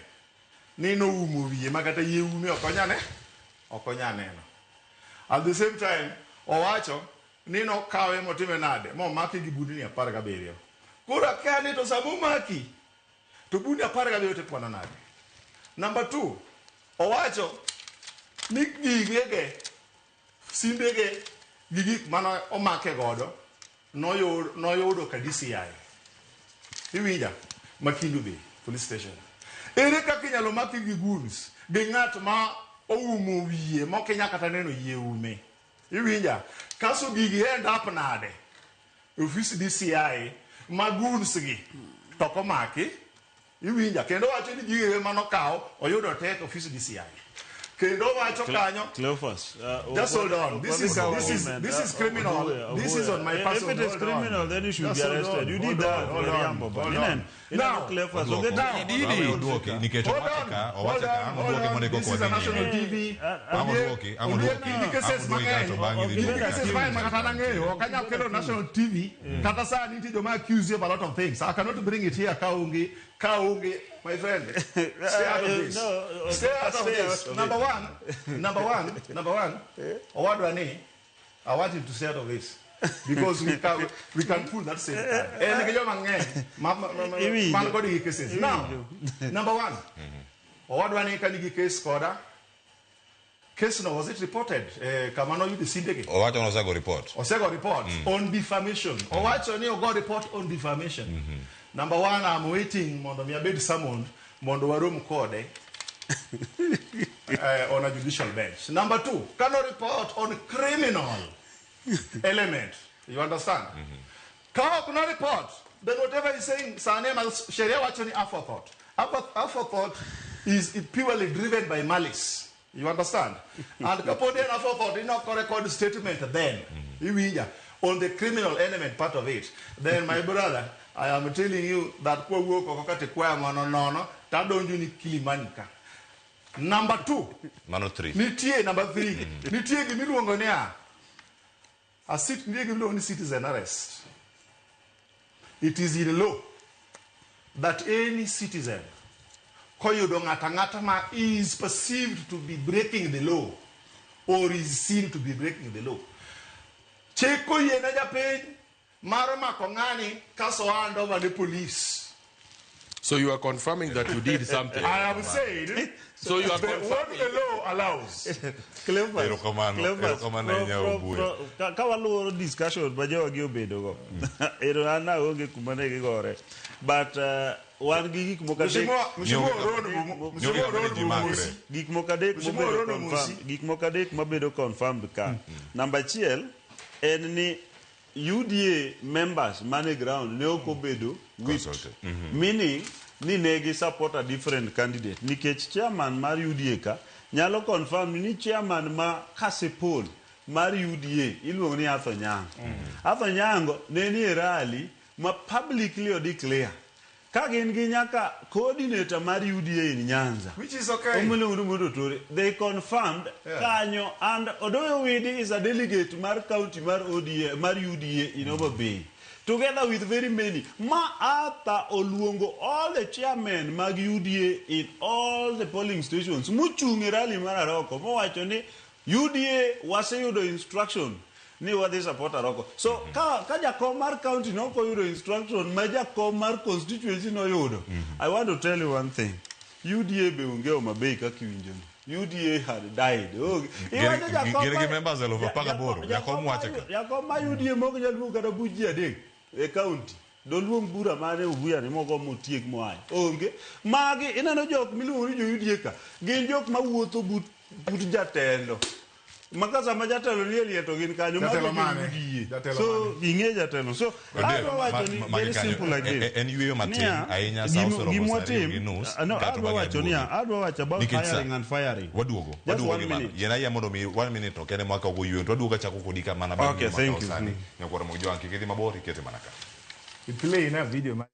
ni noumo wiye ma kata yie ume ok onya ne, ok onya neno. At the same time, owacho ni nokawe motime nade, momaki gi budni 17. Koro akia ni to sama omaki, to budni 17 tikwano nade. Number two, owacho ni gigege, simbege gi gik mane omake godo noyudo ka DCI. Iwinja? Makindu Bay Police Station. Ere kaka inyalo maki gi goons gi ng'at ma oumo wiye ma ok inyal kata neno yie ume? Iwinja? Kaso gigi end up nade? Ofis DCI ma goons gi to ok omaki. Iwinja? Kendo wacho ni gige manokawo oyudo tek ofis DCI. Kendo wacho kanyo Cleophas, Just hold on. This is criminal. This is on my person. If it is Hold on. criminal, then you should Just be hold arrested. on. You did Hold that, on. Hold on. Mariambo. Hold on. Now, Cleophas, Oduoki nikech owache ka owache ka ang' oduoke mondo This is a national TV. Ang' oduoki ang' oduoki Nigi cases ang' oduoki kato mang'eny. bang'e idhi Nigi duoke cases kato. mang'eny ma kata an ang'eyo. Ok anyal kelo national TV. Kata saa nitie joma accuse you of a lot of things. I cannot bring it here kaonge kaonge my friend. Stay out of this. No, Stay out of stay this. out of Number it. one, number one, number one. Owadwa ni, I want him to stay out of this. Because we can pull that same card. En gi joma ng'eny Iwinjo. man kod gi cases. Now, number one, owadwa ni ka nigi case koda, case no was it reported kama noyude simbegi? Owacho ni osego report. Osego report on defamation. Owacho ni ogo report on defamation. Number one, I'm waiting mondo mi abed summoned mondo warom kode on a judicial bench. Number two, kano report on criminal element. You understand? Ka ok no report, then whatever he's saying, sani ma sheria wacho ni aforethought. Aforethought is purely driven by malice. You understand? And kapod en aforethought, inok record statement then. Iwinja, on the criminal element part of it. Then my brother, I am telling you that kwa wuok oko kata ikwaya mano nono, tadonjo ni Kilimani ka. Number two, Mano three. nitie number three, nitie gimiluongo niya, A sit nitie gimiluongo ni citizen arrest. It is in law that any citizen koyudo ng'ato ang'ata ma is perceived to be breaking the law or is seen to be breaking the law, chik oyiene japiny mar mako ng'ani kaso hand over ne police. So you are confirming that you did something. I am saying So you are what confirming. the law allows. Cleophas, Erokamano, Cleophas, erokamano ahinya, Obuya. ka waluoro discussion ma jogi obedogo, ero an aonge kuma ne gigore, but wan gi gik moko adek. Mheshimiwa Orodo, Mheshimiwa Orodo Musi. Gik moko adek Mheshimiwa mobedo Orodo Musi. confirmed, gik moko adek mabedo confirmed ka. Namba achiel en ni UDA members mane ground ne ok obedo whipped. Meaning ni ne gi support a different candidate nikech chairman mar UDA ka nyalo confirm ni chairman ma Kasipul mar UDA iluongo ni Arthur Nyango. Arthur Nyango ne ni e rally ma publicly o declare ka gin gi nyaka coordinator mar UDA in Nyanza. Which is okay. Omiluongo ni Mondo Tore. They confirmed kanyo, and Odoyo Widi is a delegate mar county mar ODA, mar UDA in Homa Bay. Together with very many. Ma Arthur oluongo all the chairmen mag UDA in all the polling stations. Mochung' e rally mar Aroko. Mowacho ni UDA waseyudo instruction ni wadhi support Aroko. So ka jakom mar county ne ok oyudo instruction ma jakom mar constituency noyudo. I want to tell you one thing. UDA be onge Homa Bay kaka iwinjo ni. UDA had died. Onge. Iwacho jakom Gin gi mar- members 18,000. Jakom wacho ka. Jakom mar UDA mok nyal luongo kata buch ji adek e county. Doluong bura mane Obuya ni mogo motiek moaye. Onge. Magi ineno jok miluongo ni jo UDA ka. Gin jok mawuotho but jatelo. Maka sama jatelo nie liel to gin kanyo. Mago Jatelo gin mane? UDA. Jatelo So ing'e jatelo. So Odero, adwa wacho ni very simple like this. En yueyo matin Niya, ahinya sa osoromo gima sa ariyo watim- gi nus, no, kato adwa bang'e wacho niya, aduogi. adwa wacho about Nikech sa- hiring and firing. Waduogo, Just waduogo one gi mano. minute. Yiena ayie mondo mi 1 minute to kende mwaka ogo yueyo to waduogo achako kodi ka mana bang' Okay, yueyo thank makawo you. sani. Nyakwar Ramogi Jowang' kik idhi mabor ikete mana ka. I play na video ma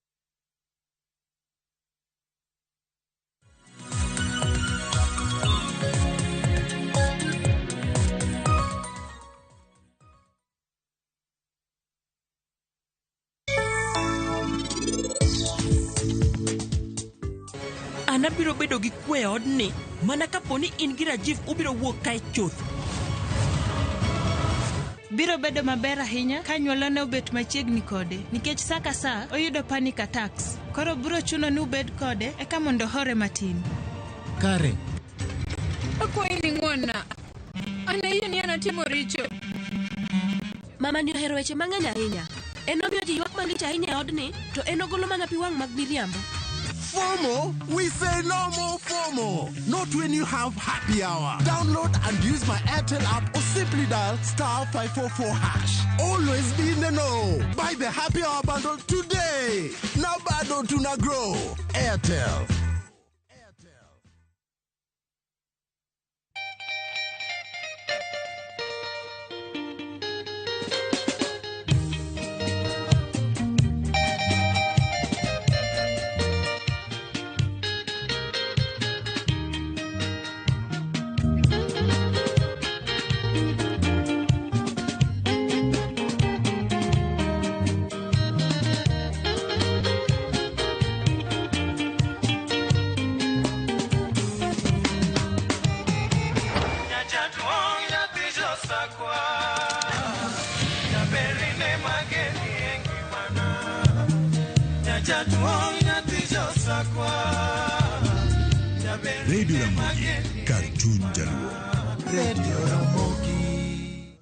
An abiro bedo gi kwe e odni mana kapo ni in gi Rajiv ubiro wuok kae chuth. Biro bedo maber ahinya ka anyuolane obet machiegni kode nikech sa ka sa oyudo panic attacks. Koro biro chuno ni ubed kode eka mondo ohore matin. Kare. Akwayi ni ng'wonna. An ayie ni an atimo richo. Mama ni ohero weche mang'eny ahinya. En omiyo ji ywak malich ahinya e odni, to en ogolo mana pi wang' mag miriambo. FOMO? We say no more FOMO. Not when you have happy hour. Download and use my Airtel app or simply dial star 544 hash. Always be in the know. Buy the happy hour bundle today. Now bado tuna grow. Airtel. Radio Ramogi, Cartoon Jaluo. Radio Ramogi.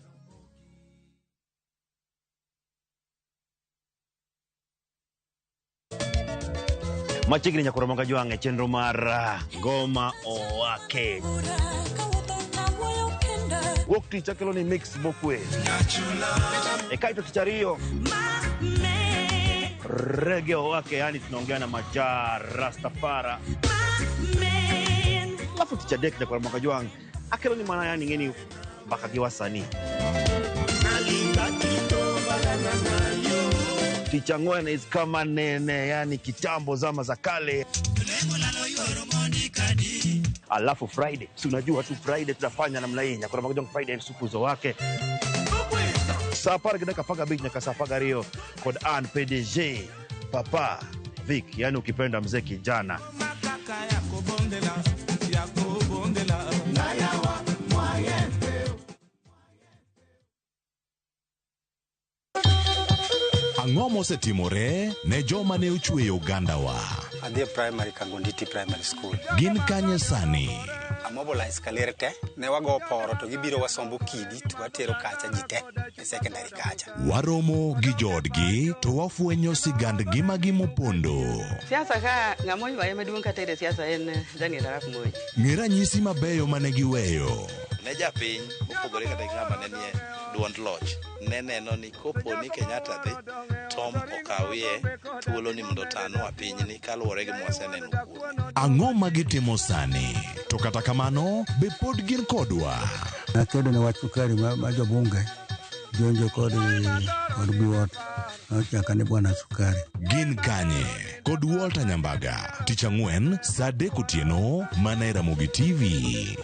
Machiegni nyakoro Ramogi Jwang' e chenro mar Ngoma Owake. Wuok tich akelo ni mix mokwe. E kaeto tich ariyo Reggae Owake, yani tunaongea na Maja Rastafara. Alafu tich adek nyakoro Ramogi Jwang' akelo ni mana yani ng'eni mbaka gi wasanii. Tich ang'wen is kama nene, yani kitambo zama za kale. Alafu Friday, si unajua tu Friday tunafanya namna hii. Nyakoro Ramogi Jwang' Friday supu zo wake. Sa 10:15 nyaka sa 12 kod an PDG Papa Vic, yani ukipenda mzee kijana. Ang'o mosetimore ne joma ne ochweyo ogandawa? Adhi e primary Kangonditi Primary School. Gin kanye sani? Amobilize kaler te, ne wago poro to gibiro wasombo kidi to watero kacha ji te e secondary kacha. Waromo gi joodgi to wafwenyo sigand ngimagi mopondo. Siasa ka ng'ama oywaye maduong' kata e siasa en Daniel Arap Moi. Ng'e ranyisi mabeyo mane giweyo. Ne japiny mopogore kata gi ng'ama ne nie duond loch ne neno ni kopo ni Kenyatta dhi Tom okawie thuolo ni mondo otanwa pinyni kaluwore gi mwaseneno kuome. Ang'o ma gitimo sani? To kata kamano, be pod gin kodwa? Nakedo ne wach sukari ma jobunge jonjo kod biwot nochaka ni bwana sukari. Gin kanye? Kod Walter Nyambaga, tich ang'wen saa 3 otieno mana e Ramogi TV.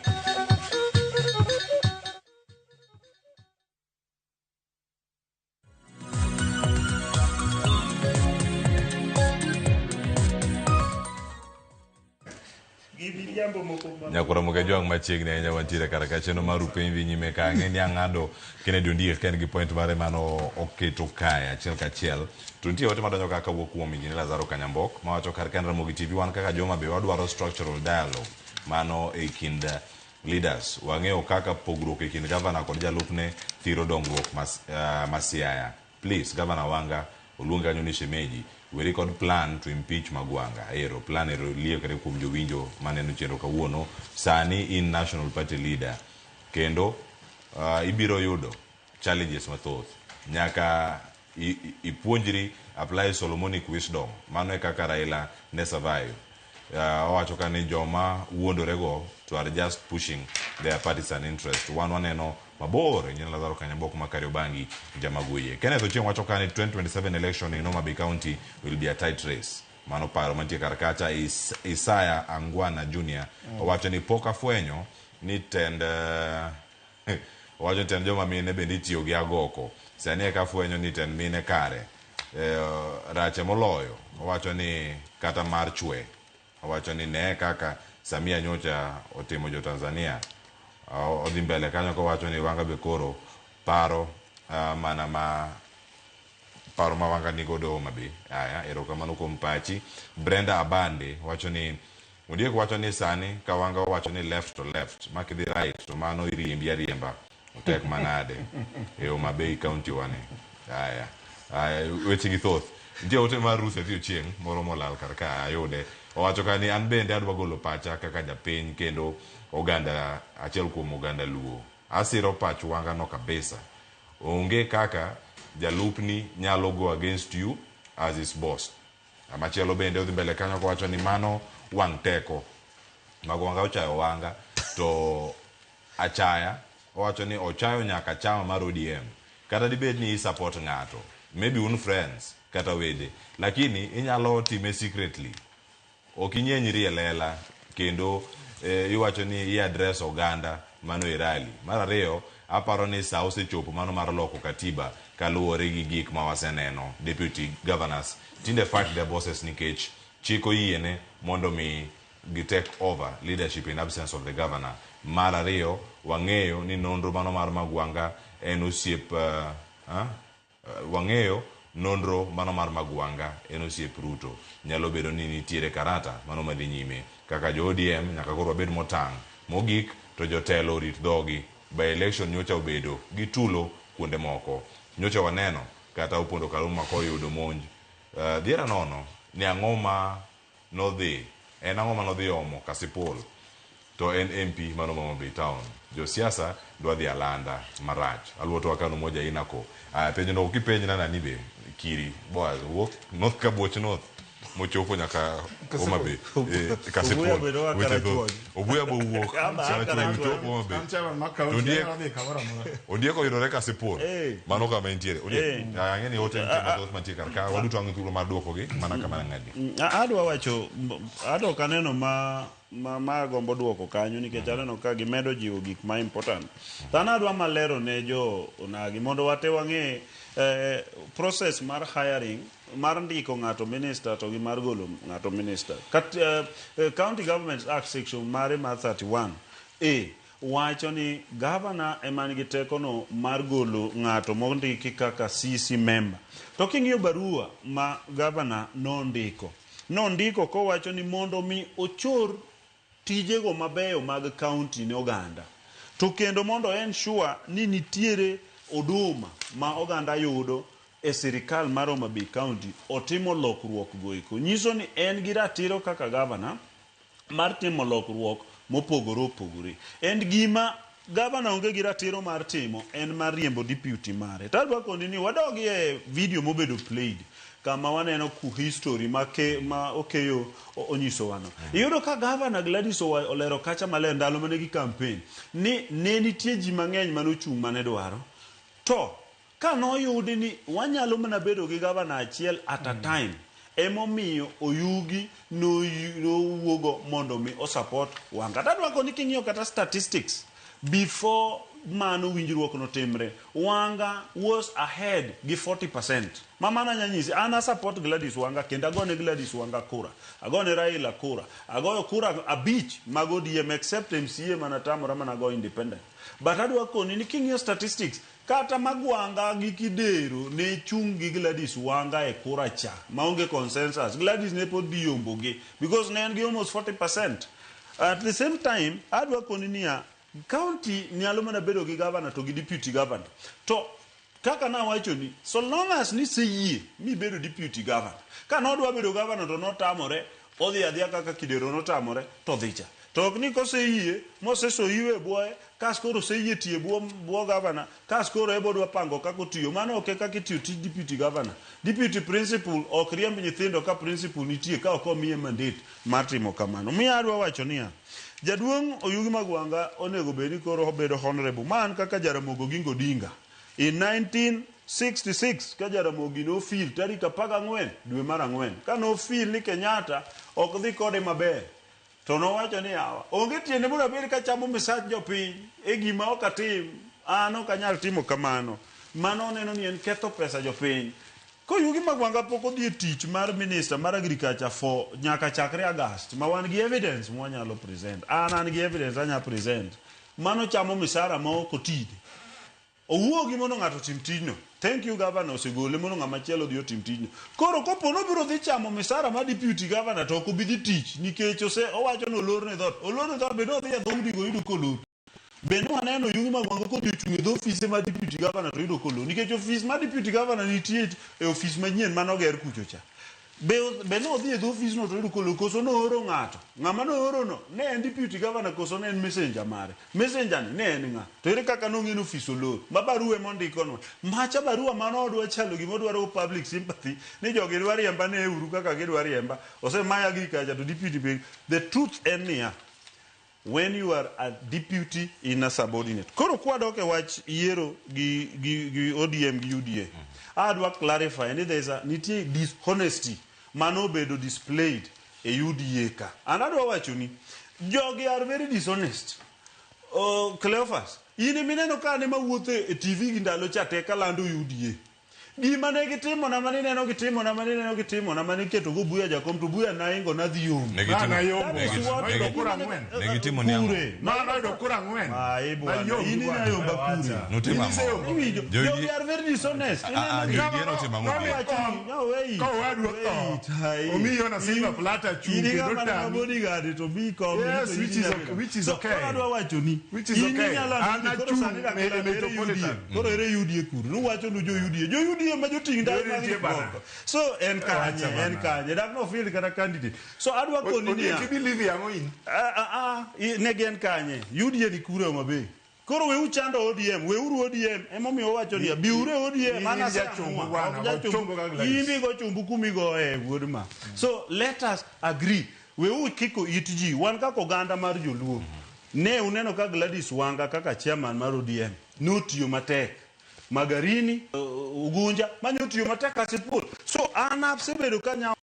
Nyakoro Mugajwang' machiegni ahinya wantiere kar ka chenro mar Rupiny dhi nyime ka ang'e ni ang'ado Kennedy Ondiek ka en gi point mare mano oketo kae achiel kachiel. To nitie ote madonjo kaka wuok kuom Injinia Lazaro Kanyambok mawacho kar ka en Ramogi TV wan kaka joma be wadwaro structural dialogue mano e kind leaders. Wang'eyo kaka pogruok e kind gavana kod jalupne thiro dongruok ma Siaya. Please, Gavana Wanga oluongi kanyo ni shemeji weri kod plan to impeach Magwanga. Ero plan ero liekre kuom jowinjo maneno chenro kawuono. Sani in National Party leader kendo ibiro yudo challenges mathoth. Nyaka ipuonjri apply Solomonic wisdom. Mano e kaka Raila ne survive. Owacho ka ni joma wuondorego to are just pushing their partisan interest. Wan waneno mabor Injinia Lazaro Kanyambok ma Kariobangi Jamaguye. Kenneth Ochieng wacho ka ni 2027 election in Homa Bay County will be a tight race. Mano paro mantie kar kacha. Isaya Angwana Jr. Owacho ni pok afwenyo ni tend owacho ni tend joma mine bende itiyo gi agoko. Sani eka afwenyo ni tend mine kare rache moloyo. Owacho ni kata mar chwe. Owacho ni ne kaka Samia nyocha otimo jo Tanzania. Odhi mbele kanyo kowacho ni Wanga be koro paro mana ma paro ma Wanga nigodo Homa Bay. Aya, erokamano kuom pachi. Brenda Abande wacho ni Ondiek wacho ni sani ka Wanga owacho ni left to left, ma kidhi right to mano iriembi ariemba. Otek manade e Homa Bay County wane. Aya, aya, weche gi thoth. Nitie ote mar Ruth Athi Ochieng' moro molal kar ka ayude. Owacho ka ni an bende adwa golo pacha kaka japiny kendo oganda achiel kuom oganda Luo. Asiro pach Wanga no kabisa. Onge kaka jalupni nyalo go against you as his boss. Machielo bende odhi mbele kanyo kowacho ni mano wang' teko. Mago Wanga ochayo Wanga to achaya. Owacho ni ochayo nyaka chama mar ODM. Kata dibed ni i support ng'ato. Maybe un friends kata wede. Lakini inyalo time secretly. Ok inyenyri e lela kendo iwacho ni i address oganda mano e rally. Mar ariyo, aparo ni sa osechopo mano mar loko katiba kaluwore gi gik ma waseneno. Deputy governors tinde fight their bosses nikech chik oyiene mondo mi gi take over leadership in absence of the governor. Mar ariyo, wang'eyo ni nonro mano mar Magwanga en osiep wang'eyo nonro mano mar Magwanga en osiep Ruto. Nyalo bedo ni nitiere karata mano madhi nyime. Kaka jo ODM nyaka koro wabed motang'. Mogik to jotelo orit dhogi. By election nyocha obedo gi tulo kuonde moko. Nyocha waneno kata Opondo Kaluma koyudo monj. Dhiera nono ni ang'o ma nodhi. En ang'o ma nodhi omo Kasipul. To en MP mano ma Homa Bay Town. Josiasa dwa dhi alanda marach. Aluo to wakano moja inako. Penjo no kipenj na nani be kiri Boaz wuok North Kabuoch North. mochopo nyaka Homa Bay. Kasipul. Obuya bedo kaka Weche thoth. Rachuonyo. Obuya bowuok. Ama kaka Karachuonyo Rachuonyo. chopo Homa Bay. An chairman mar To county, Ondiek- anyalo dhi kamoro amora. Ondiek oyudore Kasipul. Mano kama entiere. Ondiek, ang'e ni ote nitie mathoth mantie kar ka. Waduto ang' thuolo mar duokogi mana kama nang'adi. Adwa wacho, adwa ok aneno ma agombo duoko kanyo nikech aneno ka gimedo jiwo gik ma important. To an adwa malero ne jo onagi mondo wate wang'e process mar hiring, mar ndiko ng'ato minister to gi mar golo ng'ato minister. County Governments Act section mare mar 31 A wacho ni governor ema nigi tekono mar golo ng'ato mondiki kaka CC member. To king'iyo barua ma governor nondiko kowacho ni mondo mi ochor tijego mabeyo mag county ne oganda, to kendo mondo ensure ni nitiere huduma ma oganda yudo e sirikal mar Homa Bay County, otimo lokruok go eko. Nyiso ni en gi ratiro kaka governor mar timo lokruok mopogore opogore. En gima gavana onge gi ratiro mar timo en mar riembo deputy mare. To adwa koni ni wadogi e video mobedo played kama waneno ku history ma Okeyo onyisowano. Iyudo ka gavana Gladys olero kacha maler ndalo mane gi campaign ni ne nitie ji mang'eny manochung' mane dwaro. To ka noyudi ni wanyalo mana bedo gi gavana achiel at a time, emomiyo Oyugi nowuogo mondo mi osupport Wanga. To adwa koni king'iyo kata statistics before mano winjruok notimre, Wanga was ahead gi 40%. Ma mano anya nyisi, an a support Gladys Wanga kendo agone Gladys Wanga kura, agone Raila kura, agoyo kura 5 mag ODM except MCA manatamora mana go independent. But adwa koni ni king'iyo statistics, kata Magwanga gi Kidero ne chung' gi Gladys Wanga e kura cha maonge consensus. Gladys ne pod dhi yombogi because ne en gi almost 40%. At the same time, adwa koni niya, county nyalo mana bedo gi governor to gi deputy governor. To kaka nawacho ni, so long as niseyie mibedo deputy governor, ka nodwa bedo governor to notamore, odhi adhiya kaka Kidero notamore to dhi cha. To ok ni koseyie mosesoyiwe e bwoye, kas koro oseyie tiyo e bwo governor, kas koro ebo dwa pango kaka otiyo. Mano ok e kaka itiyo tij deputy governor. Deputy principal ok riemb nyithindo ka principal nitie ka ok omiye mandate mar timo kamano. Miyo adwa wacho niya, jaduong' Oyugi Magwanga onego bed ni koro obedo honorable. Ma an kaka Jaramogi Oginga Odinga. In 1966 ka Jaramogi nofil tarik 14 dwe mar 4, ka nofil ni Kenyatta ok dhi kode maber, to nowacho ni yawa, onge tiende mondo abed kachamo misach jopiny e gima ok atim, an ok anyal timo kamano. Mano oneno ni en ketho pesa jopiny. Koyugi Magwanga pok odhi e tich mar minister mar agriculture for nyaka chakre August, ma wan gi evidence mwanyalo present. An gi evidence anya present. Mano chamo misara ma ok otine. Owuogi mondo ng'ato otim tijno. Thank you governor osegole mondo ng'ama chielo odhi otim tijno. Koro kopo nobiro dhi chamo misara mar deputy governor to ok obi dhi tich nikech owacho ni olorne dhoot. Olorne dhoot be nodhi e dhoudi go oyudo kolor. Be ne waneno Oyugi Magwanga kodhi ochung' e dho ofise mar deputy governor to oyudo kolor. Nikech ofis mar deputy governor nitie e ofis manyien manoger kucho cha. Be nodhi e dho ofisno to oyudo kolor koso nooro ng'ato. Ng'ama nooro no ne en deputy governor koso ne en messenger mare. Messenger ni ne en ng'a? To ere kaka nong'e ni ofis olor? Ma barua emondikono. Macha barua mano odwa chalo gima odwaro public sympathy ni jogi dwa riemba ne uru kaka gidwa riemba. Osemaya agriculture to deputy be. The truth en niya, when you are a deputy in a subordinate. Koro kwadok e wach yiero gi ODM gi UDA. Adwa clarify ni there is a nitie dishonesty mano obedo displayed e UDA ka. An adwa wacho ni jogi are very dishonest. Cleophas, in emineno ka ne mawuotho e TV gi ndalo cha te kalando UDA. Gima ne gitimona mane ineno gitimona mane ineno gitimona mane iketo go Buya jakom to Buya naingo nadhi yombo. Ne gitimo- That is what- ne kura ang'wen. Ne gitimo ni ang'o? Kure. Ma noyudo kura ang'wen. Ai bwana, Mayom in bwana. inayomba kure. Notimo ang'o? Iwinjo, Jo- jogi are very dishonest. Ah, ah, Ineno- jo UDA notimo ang'o? Nowacho ni, no, wait. Ka owadwa otho, Wait, ai. omiyi na silver platter chung' In kendo ng'ama nigi tami. bodyguard to bi kom Yes, to which in is inyalo- okay, which is So, okay. koro adwa wacho ni Which is in okay. inyalo An koro achung' sani dak e ere Metropolitan. UDA. Koro ere UDA kuro. Nuwacho nu jo UDA. Jo UDA ma joting' ndai mag Nitie bana. gik moko. So en kanye, Wacha en bana. kanye. Dak no field kata candidate. So adwa koni Ondiek niya. ibelieve ang'o in? Ah, ah, ah, ne gin kanye? UDA ni kure Homa Bay? Koro we uchando ODM, weuru ODM, emomiyo wawacho niya, biuru e ODM, In an jachumbu aseamua, bwana, ok go jachumbu. chumbu ka Gladys. In be go chumbu kumigoye wuod ma. So let us agree, weuru kiko it ji, wan kaka oganda mar joluo. Ne uneno ka Gladys Wanga kaka chairman mar ODM, notiyo matek. Magarini, Ugunja, manyo tiyo matek Kasipul. So an asebedo ka nya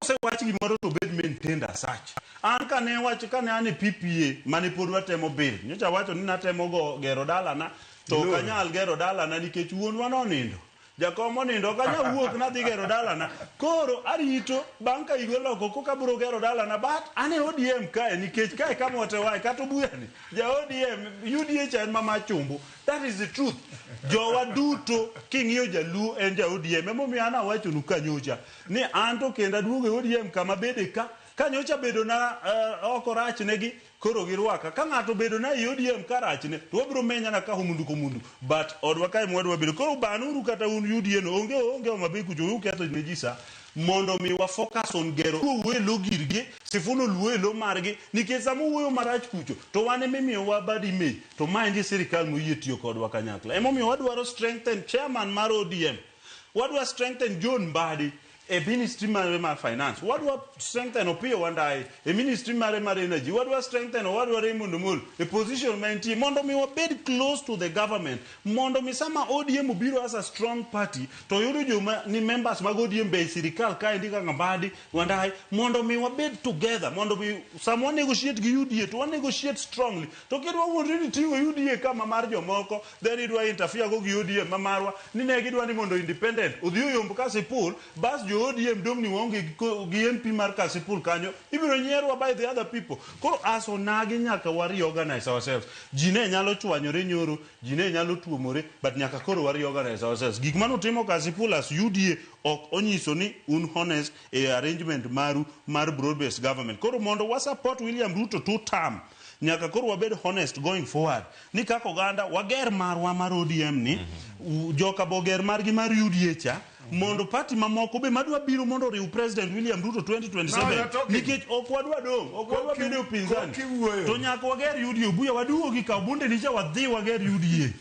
kosewach gimoro to bed maintained as such. An kane wach kane an e PPA mane pod watemo build. Nyocha wacho ni natemo go gero dalana to ok anyal gero dalana nikech wuonwa nonindo. Jakom onindo ok anyal wuok nadhi gero dalana. Koro arito bang' ka higa oloko koka abiro gero dalana but an e ODM kae nikech kae kama watewae kata obuyani ja ODM UDA cha en mama chumbu. That is the truth. Jowa duto king'iyo jaluo en ja ODM. Emomiyo an awachonu kanyocha ni an to kendo aduogo e ODM kama bede ka kanyocha bedo na oko rach negi koro girwaka ka ng'ato bedo na e ODM ka rachne to wabiro menyana ka homundu komundu but odwa kae mwadwa bedo koro banuru kata un UDA no onge onge Homa Bay kucho uketho ne ji sa mondo mi wa focus on gero wuoyo e lo girgi Sifuna oluo e lo margi nikech sama owuoyo marach kucho to wan emimiyowa bad image to maendi sirikal moyie tiyo kodwa kanyakla emomiyo wadwaro strengthen chairman mar ODM wadwa strengthen John Mbadi e ministry mare mar finance wadwa strengthen Opiyo Wandayi e ministry mare mar energy wadwa strengthen owadwa Raymond Omolo e position ma entie mondo mi wabed close to the government mondo mi sama ODM obiro as a strong party to yudo joma ni members mag ODM be e sirikal kaendi kaka Mbadi Wandayi mondo mi wabed together mondo mi sama wa negotiate gi UDA to wa negotiate strongly to kidwa wuondri ni ting'o UDA kama mar jomoko then idwa interfere go gi ODM ma marwa ni ne gidwa ni mondo independent odhi oyomb Kasipul bas jo ODM dong' ni waonge gi MP mar Kasipul kanyo ibiro nyierwa by the other people koro as onagi nyaka wa reorganize ourselves ji ne nyalo chwanyore nyoro ji ne nyalo tuomore but nyaka koro wa reorganize ourselves gik manutimo Kasipul as UDA ok onyiso ni un honest e arrangement maru mar broad based government koro mondo wa support William Ruto two term nyaka koro wabed honest going forward ni kaka oganda wager marwa mar ODM ni joka boger margi mar UDA cha mondo party mamoko be madwa biro mondo oriw President William Ruto Now you're 2027 talking. nikech ok wadwa dong' ok wadwa Koki- bedo e upinzani koki wuoyo. to nyaka wager UDA Obuya waduogi kaw bunde nicha wadhi wager UDA gine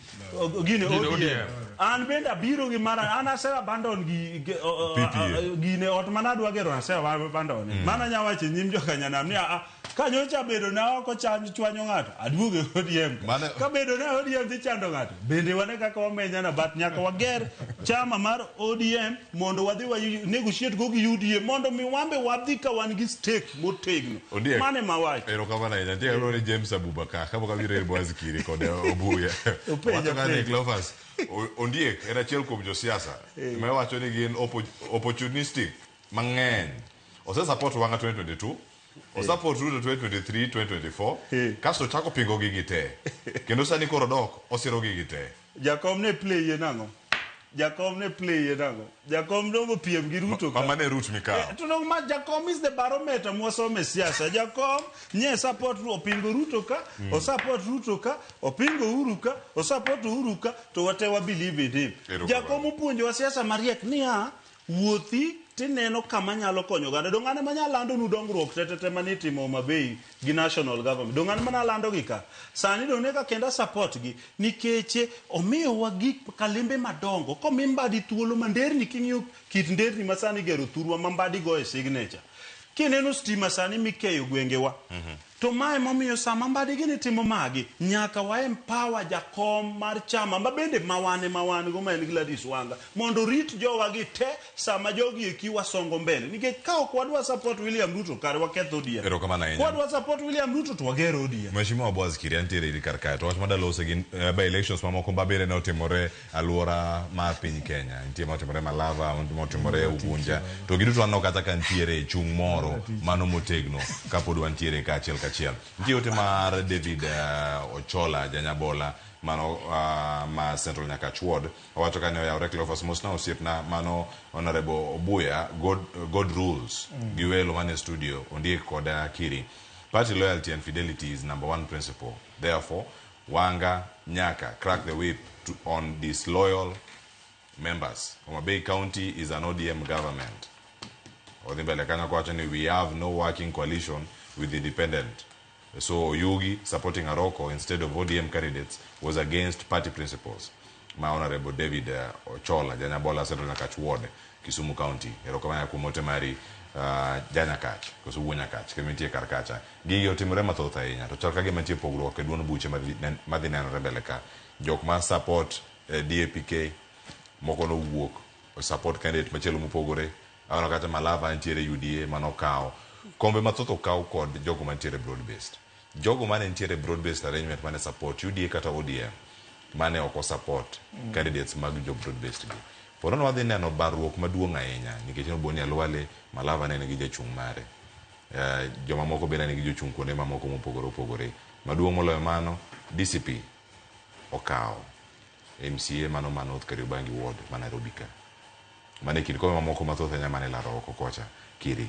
Gine ODM ODM. an bende abiro gi mara an ase abandon gi PPA. gine ot mana adwa gero ase abandon mana nya wacho e nyim jokanyanam ni a kanyocha bedo na oko chwanyo ng'ato aduogo e ODM ka. Ka bedo na ODM dhi chando ng'ato bende wane kaka wamenyana but nyaka wager chama mar ODM mondo wadhi wa negotiate go gi UDA mondo mi wambe wadhi ka wan gi stake motegno Ondiek. mane mawacho Erokamano ahinya. Nitie kaka ni James Abubakar kapok abiro ir Boaz Kiri kod Obuya. Openjo, Wacho ka ni openjo. Cleophas, Ondiek en achiel kuom josiasa ma iwacho ni gin opportunistic mang'eny. Ose support Wanga 2022, osupport Ruto 2023, 2024, kasto ochako pingo gigi te. Kendo sani koro dok osiro gigi te. Jakom ne play ye nang'o? Jakom ne play ye nang'o? Jakom dongo piem gi Ruto ka. Mane route mikawo. To dong ma Jakom is the barometer mwasome siasa. Jakom nye support opingo Ruto ka, o support Ruto ka, opingo Uhuru ka, o support Uhuru ka, to wate wa believe in him. Erokamano. Jakom opuonjowa siasa mariek niya, wuothi tineno kama nyalo konyo oganda. Dong an ema anyalo landonu dongruok te te te manitimo Homa Bay gi national government. Dong an mana lando gi ka. Sani dong ne ka kenda support gi nikech omiyowa gik kalembe madongo. Komi Mbadi thuolo ma nderni king'iyo kit nderni ma sani igero thurwa ma Mbadi goye signature. Kineno stima sani mikeyo gwengewa. To mae momiyo sama Mbadi gini timo magi, nyaka wa empower jakom mar chama ma bende mawane mawan go ma en Gladys Wanga mondo orit jowa gi te sama jogi eki wasongo mbele. Nikech ka ok wadwa support William Ruto kare waketho ODM. Erokamano ahinya. Kwadwa support William Ruto to wagero ODM. Mheshimiwa Boaz Kiri antiere iri kar kae to wach madalose gin by elections mamoko ma bende ne otimore alwora mar piny Kenya. Nitie motimore Malava, motimore Ugunja. To giduto waneno kata ka nitiere chung' moro mano motegno kapod wantiere kaachiel kachiel. Nitie ote mar David Ochola Janyabola mano ma Central Nyakach Ward. Owacho ka ne oyawre Cleophas Mosna osiepna mano Honorable Obuya God rules gi welo mane studio Ondiek kod Kiri. Party loyalty and fidelity is number one principle. Therefore, Wanga nyaka crack the whip on disloyal members. Homa Bay County is an ODM government. Odhi mbele kanyo kowacho ni we have no working coalition with independent. So Oyugi supporting Aroko instead of ODM candidates was against party principles. Ma Honorable David Ochola, Janyabola Central Nyakach Ward, Kisumu County. Erokamano kuom ote mari Janyakach, koso wuo Nyakach, kendo nitie kar kacha. Gigi otimore mathoth ahinya, to chal ka gima nitie pogruok e duond buche madhi nenore mbele ka. Jok ma support DAPK, moko nowuok support candidate machielo mopogore. Aneno kata Malava nitiere UDA manokawo. Kombe mathoth okaw kod jogo mantiere broad based. Jogo mane nitiere broad based arrangement mane support UDA kata ODM mane ok support candidates mag jo broad based gi. Po nono wadhi neno barruok maduong' ahinya nikech nobo ni Alwale Malava ne nigi jachung' mare. Joma moko bende nigi jochung' kuonde mamoko mopogore opogore. Maduong' moloyo mano, DCP okawo MCA mano ma North Kariobangi Ward ma Nairobi ka. Mane kind kombe mamoko mathoth ahinya mane laro oko kocha kiri.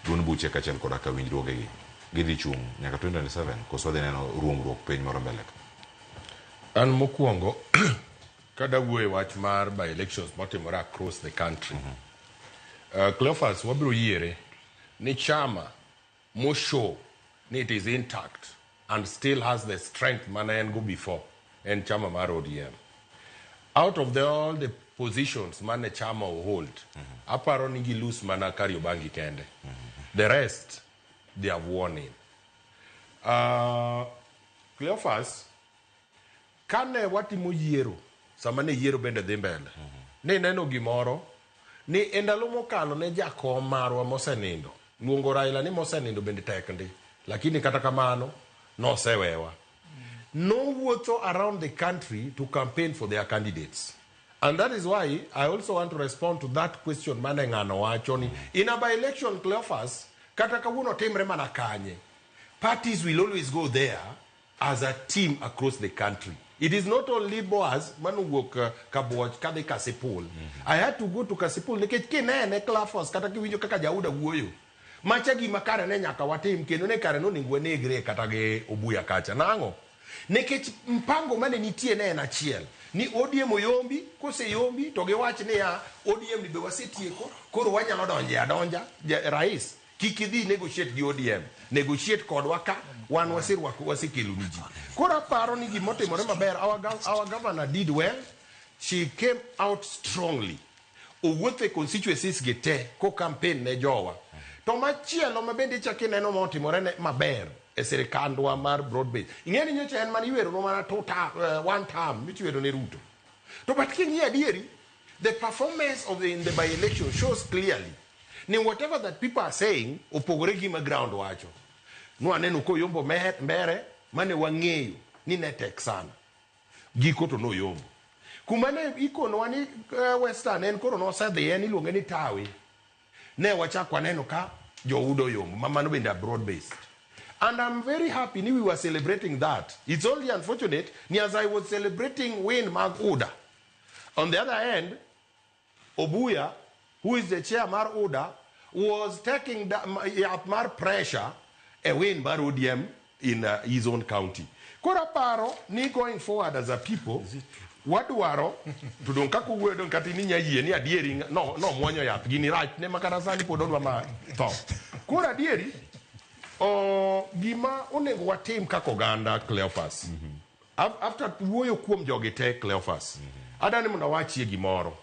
Duond buche kaachiel koda ka winjruogegi gidhi chung' nyaka 2027 koso wadhi neno ruomruok piny moro mbele ka. An mokwongo kada wuoyo e wach mar by elections motimore across the country. Cleophas wabiro yiere ni chama moshow ni it is intact and still has the strength mane en go before en chama mar ODM. Out of all the positions mane chama hold, aparo ni gi lose mana Kariobangi kende. The rest they have won in. Cleophas, kane watimo yiero, sama ne yiero bende dhi mbele, ne neno gimoro ni e ndalo mokalo ne jakom marwa mosenindo, luongo Raila ni mosenindo bende tek ndi, lakini kata kamano nosewewa. Nowuotho around the country to campaign for their candidates. And that is why I also want to respond to that question mane ng'ano wacho ni in a by-election Cleophas, kata kawuono timre mana kanye, parties will always go there as a team across the country. It is not only Boaz manowuok Kabuoch kadhi Kasipul. I had to go to Kasipul nikech kinene Cleophas kata kiwinjo kaka Jauda wuoyo. Macha gima kare ne nyaka watim kendo ne kare nonego wanegre kata gi Obuya kacha. Nang'o? Nikech mpango mane nitie ne en achiel. Ni ODM oyombi, koseyombi to giwach niya ODM ni be wasetieko, koro wanyalo donje adonja. Rais, kik idhi negotiate gi ODM. Negotiate kodwa ka, wan waserwako, wasekelo ni ji. Koro aparo ni gimotimore maber, our governor did well. She came out strongly. Owuotho e constituencies gi te, ko campaign ne jowa. To machielo ma bende ichako ineno motimore ne maber e sirikandwa mar broad base. Ing'e ni nyocha en mana iwero mana one term michiwero ne Ruto. To but king'iyo adieri, the performance of the, in the by-election shows clearly ni whatever that people are saying opogore gi ma ground wacho. Nwaneno koyombo mbere mane wang'eyo ni ne tek sana. Giko to noyombo. Kuma ne ikonwa ni Western en koro nosedhi en iluonge ni Tawe. Ne wachako waneno ka joudo oyombo, ma mano bende broad based. And I'm very happy ni we were celebrating that. It's only unfortunate ni as I was celebrating win mag UDA. On the other hand, Obuya, who is the chair mar UDA, was taking yath mar pressure a win mar ODM in his own county. Koro aparo ni going forward as a people, wadwaro to dong kaka owuoyo dong kata in inya yie ni adieri no no muonyo yath gini rach ne makata sani pod odwa ma tho. Koro adieri gima onego watim kaka oganda Cleophas. After wuoyo kuom jogi te Cleophas, adani mondo awachie gimoro.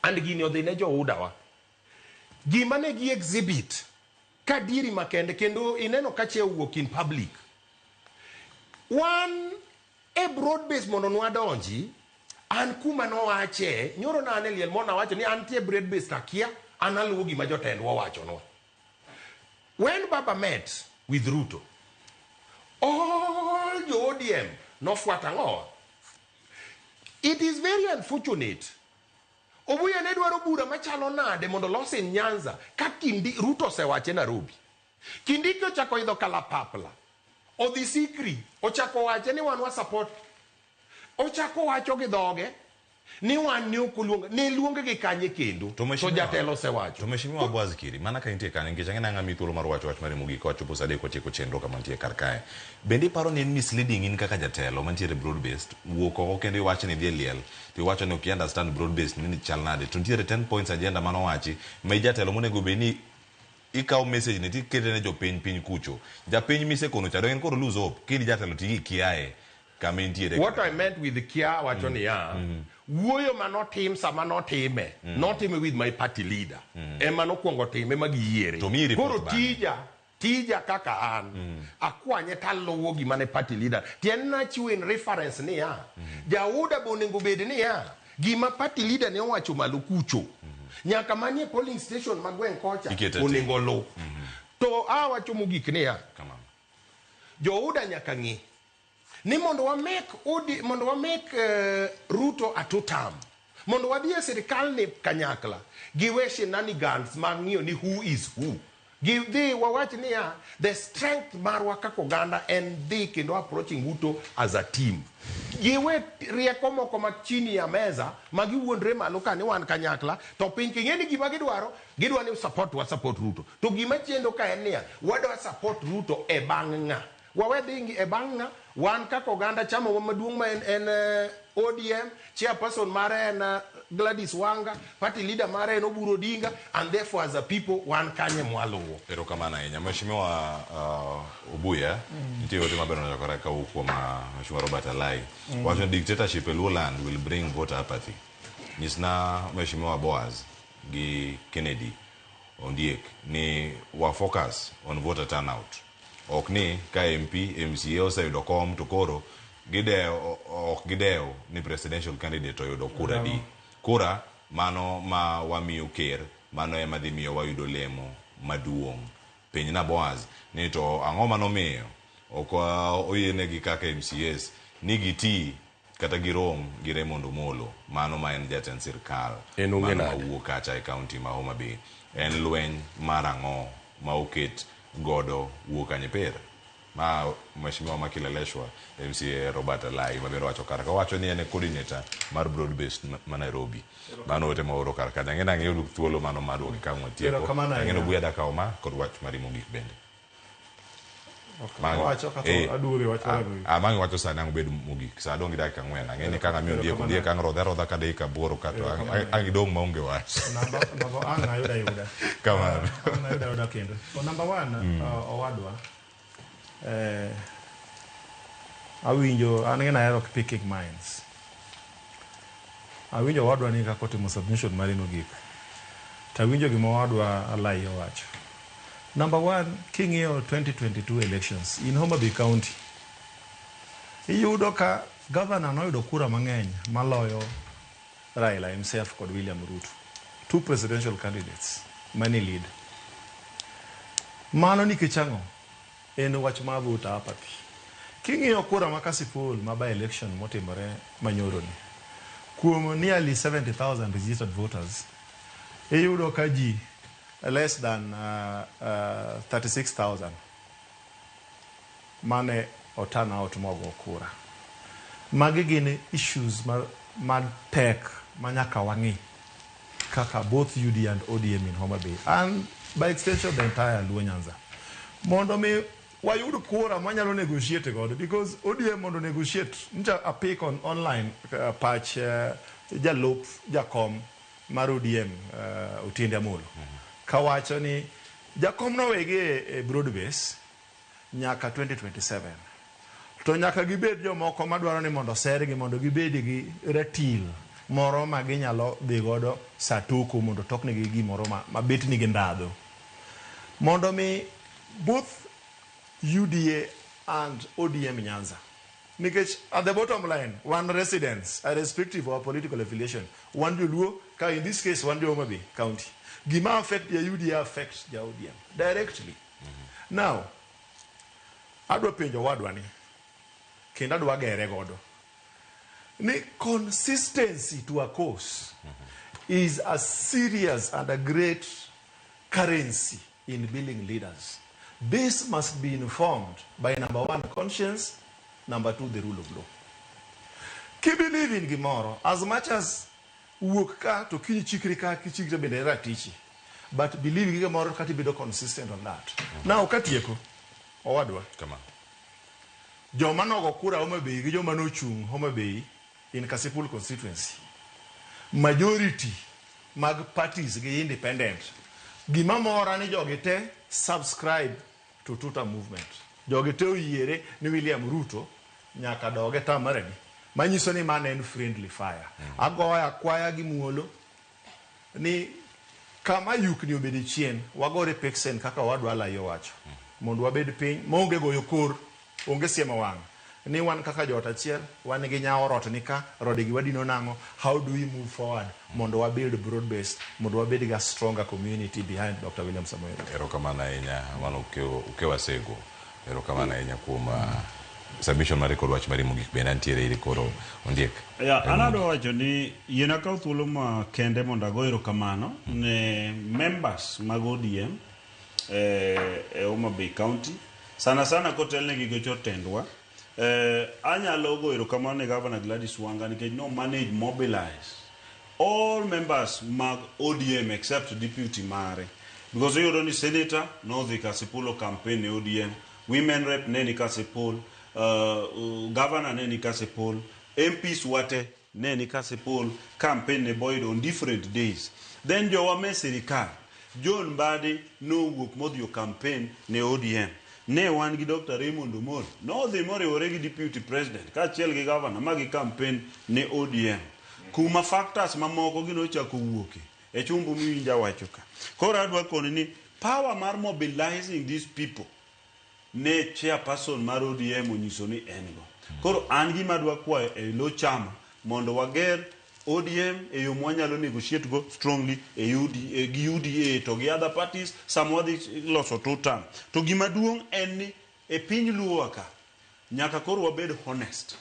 And gini odhi ne joudawa. Gima ne gi exhibit ka dieri makende kendo ineno ka che owuok in public. Wan e broad base mondo nwadonji, an kuma nowache, nyoro na an e liel moro nawacho ni antie broad base takia, an aluwo gima jotendwa owachonwa. When Baba met with Ruto, all jo ODM nofuata ang'owa. It is very unfortunate. Obuya ne dwaro bura machalo nade mondo los in Nyanza ka Kindi Ruto osewache Nairobi. Kindiki ochako idho kalapapla. Odhi Sikri, ochako wache ni wan wa support. Ochako wacho gi dhoge ni wan ne ok oluonge, ne luonge gi kanye kendo. To jatelo osewacho. To mheshimiwa Boaz Kiri, mana ka intie kanyo nikech ang'e ni ang'ami thuolo mar wacho wach mari mogik ka wachopo saa adek watieko chenro kama nitie kar kae. Bende iparo ni en misleading in kaka jatelo mantiere broad based wuok oko kendo iwacho ni idhi e liel to iwacho ni ok i understand broad based ni chal nade to nitiere 10 points agenda manowachi ma ijatelo monego bed ni Ikawo message ni tikete ne jopiny piny kucho. Japiny misekono cha, dong en koro lose hope. Kidi jatelo tigi kiaye kama entiere. What I meant with kia wacho niya, wuoyo manotim sama notime, notime with my party leader. Ema nokwongo time ma giyiere. To miyi report Koro bang'e. tija kaka an, akwanye taluwo gima ne party leader. Tiende nachiwo in reference niya, Jauda be onego bed niya, gima party leader ne owacho malo kucho. Nyaka manie polling station ma gweng' kocha Ikete tim. onego luw. To awacho mogik niya, Jouda nyaka ng'e ni mondo wamek odi mondo wamek Ruto a two term mondo wadhi e sirikal ni kanyakla giwe shenanigans mag ng'iyo ni who is who gidhi wawach niya the strength marwa kaka oganda en dhi kendo approaching Ruto as a team giwe rieko moko ma chini ya meza ma giwuondre malo ka ni wan kanyakla to piny king'e ni gima gidwaro gidwa ni support wa support Ruto to gima chendo ka en niya wadwa support Ruto e bang' ng'a wawe dhi e bang' ng'a wan kaka oganda chama wa maduong' ma en ODM chairperson mare en Gladys Wanga party leader mare en Oburu Odinga and therefore as a people wan kanye mwaluwo. Erokamano ahinya Mheshimiwa Obuya nitie ote maber nochakore kawuok kuom Mheshimiwa Robert Alai wacho ni dictatorship e Luo land will bring voter apathy. Nyisna Mheshimiwa Boaz gi Kennedy Ondiek ni wa focus on voter turnout. Ok ni ka MP, MCA oseyudo kom to koro gidewo ok gidew ni presidential candidate oyudo kura di. Kura mano ma wamiyo ker mano ema dhi miyo wayudo lemo maduong'. Penjna Boaz ni to ang'o manomiyo ok oyienegi kaka MCAs ni giti kata girom gi Raymond Omolo mano ma en jatend sirkal En ong'e mano nade? mawuok kacha e county ma Homa Bay. En lweny mar ang'o ma oket godo wuok Kanyipir? Ma Mheshimiwa ma Kileleshwa MCA Robert Alai mabende owacho kar ka owacho ni en e coordinator mar broad based ma Nairobi. Mano ote ma ooro kar kanyo. Ang'e ni ang' iyud thuolo mano mar duoke ka ang' watieko. Erokamano Ang'e ni ahinya. Obuya dakawo ma kod wach mari mogik bende. Awacho kata aduogo e wach mar mogik. Mang' iwacho sani ang' obed mogik. Sa adong' gi dakika ang'wen. Ang'e ni ka ang' amiyo Ondiek, Ondiek ang' rodhe arodha ka dakika aboro ka to ang' idong' maonge wach. Namba ang' ayudo ayuda. Kamano. Ang' ayudo ayuda kendo. To number one, owadwa, awinjo an ng'e ahero picking minds. Awinjo owadwa ni kaka otimo submission mare mogik. To awinjo gima owadwa Alai owacho. Number one, king'iyo 2022 elections in Homa Bay County, iyudo ka governor noyudo kura mang'eny maloyo Raila himself kod William Ruto. Two presidential candidates mane lead. Mano nikech ang'o? En wach mar voter apathy. King'iyo kura ma Kasipul ma by election motimore manyoro ni, kuom nearly 70,000 registered voters, iyudo ka ji less than 36,000 mane o turn out mogo kura. Magi gin issues ma tek ma nyaka wang'i kaka both UD and ODM in Homa Bay and by extension the entire Luo Nyanza. Mondo mi wayud kura manyalo negotiate godo because ODM mondo negotiate ncha a pick on online pach jalup jakom mar ODM Otiende Amolo kawacho ni jakom nowegi e broad base nyaka 2027 to nyaka gibed jomoko madwaro ni mondo osergi mondo gibed gi ratil moro ma ginyalo dhi godo sa toko mondo toknegi gimoro ma bet nigi ndhadhu mondo mi both UDA and ODM Nyanza nikech at the bottom line wan residents irrespective of our political affiliation wan joluo ka in this case wan jo Homa Bay County gima affect ja UDA affect ja ODM directly. Now adwa penjo owadwa ni kendo adwa gere godo ni consistency to a cause is a serious and a great currency in building leaders. This must be informed by number one, conscience, number two, the rule of law. Kibelieve in gimoro, as much as wuok ka to kiny chikri ka kichikri bende ratichi, but believe gi gimoro kata ibedo consistent on that. Now katieko, owadwa. Kama. Joma nogo kura Homa Bay gi joma nochung' Homa Bay in Kasipul constituency, majority mag parties gi independent Gima mora ni jogi te subscribe to Tuta movement. Jogi te oyiere ni William Ruto nyaka dog e term mar adi. Manyiso ni mano en friendly fire. Agoyo akwaya gi muolo ni kama yukni obede chien, wagore peksen kaka owadwa Alai owacho. Mondo wabed piny maonge goyo kor, onge siemo wang' ni wan kaka joot achiel, wan gi nyawo rot ni ka, rode gi wadino nang'o, how do we move forward mondo wa build broad base, mondo wabed gi a stronger community behind Dr. William Samoei Ruto. Erokamano ahinya mano Okewa Asego. Erokamano ahinya kuom submission mari kod wach mari mogik bende antiere iri koro Ondiek. Ya, an adwa wacho ni yiena akaw thuolo ma kende mondo ago erokamano ne members mag ODM e Homa Bay County sana sana kotelnegi gi jotendwa. Anyalo go erokamano ne Governor Gladys Wanga nikech no manage mobilize all members mag ODM except deputy mare because iyudo ni senator nodhi Kasipul campaign ne ODM, women rep ne ni Kasipul, governor ne ni Kasipul, MPs wate ne ni Kasipul campaign ne Boyd on different days. Then jowa me sirikal, John Mbadi nowuok modhi o campaign ne ODM. Ne wan gi Dr. Raymond Omolo, nodhi moriwore gi deputy president kaachiel gi governor ma gi campaign ne ODM. Kuma factors mamoko gi nochako wuoke e chumbu miwinja wacho ka. Koro adwa koni ni power mar mobilizing these people ne chairperson mar ODM onyiso ni en go. Koro an gima adwa kwayo e lo chama mondo wager ODM e yo mwanyalo negotiate go strongly e UDA, gi UDA to gi other parties sama wadhi loso two term. To gima duong' en ni e piny Luo ka nyaka koro wabed honest.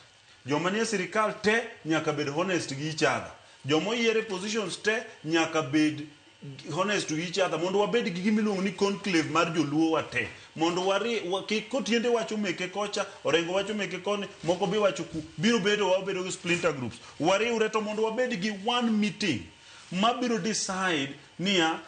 Joma nie sirikal te nyaka bed honest gi each other. Joma oyier e positions te nyaka bed honest to each other mondo wabed gi gima iluongo ni conclave mar joluo wa te mondo wari wa, kik kotiende wacho meke kocha Orengo wacho meke koni moko be wacho ku biro bedo wabedo gi splinter groups wariwre to mondo wabed gi one meeting mabiro decide niya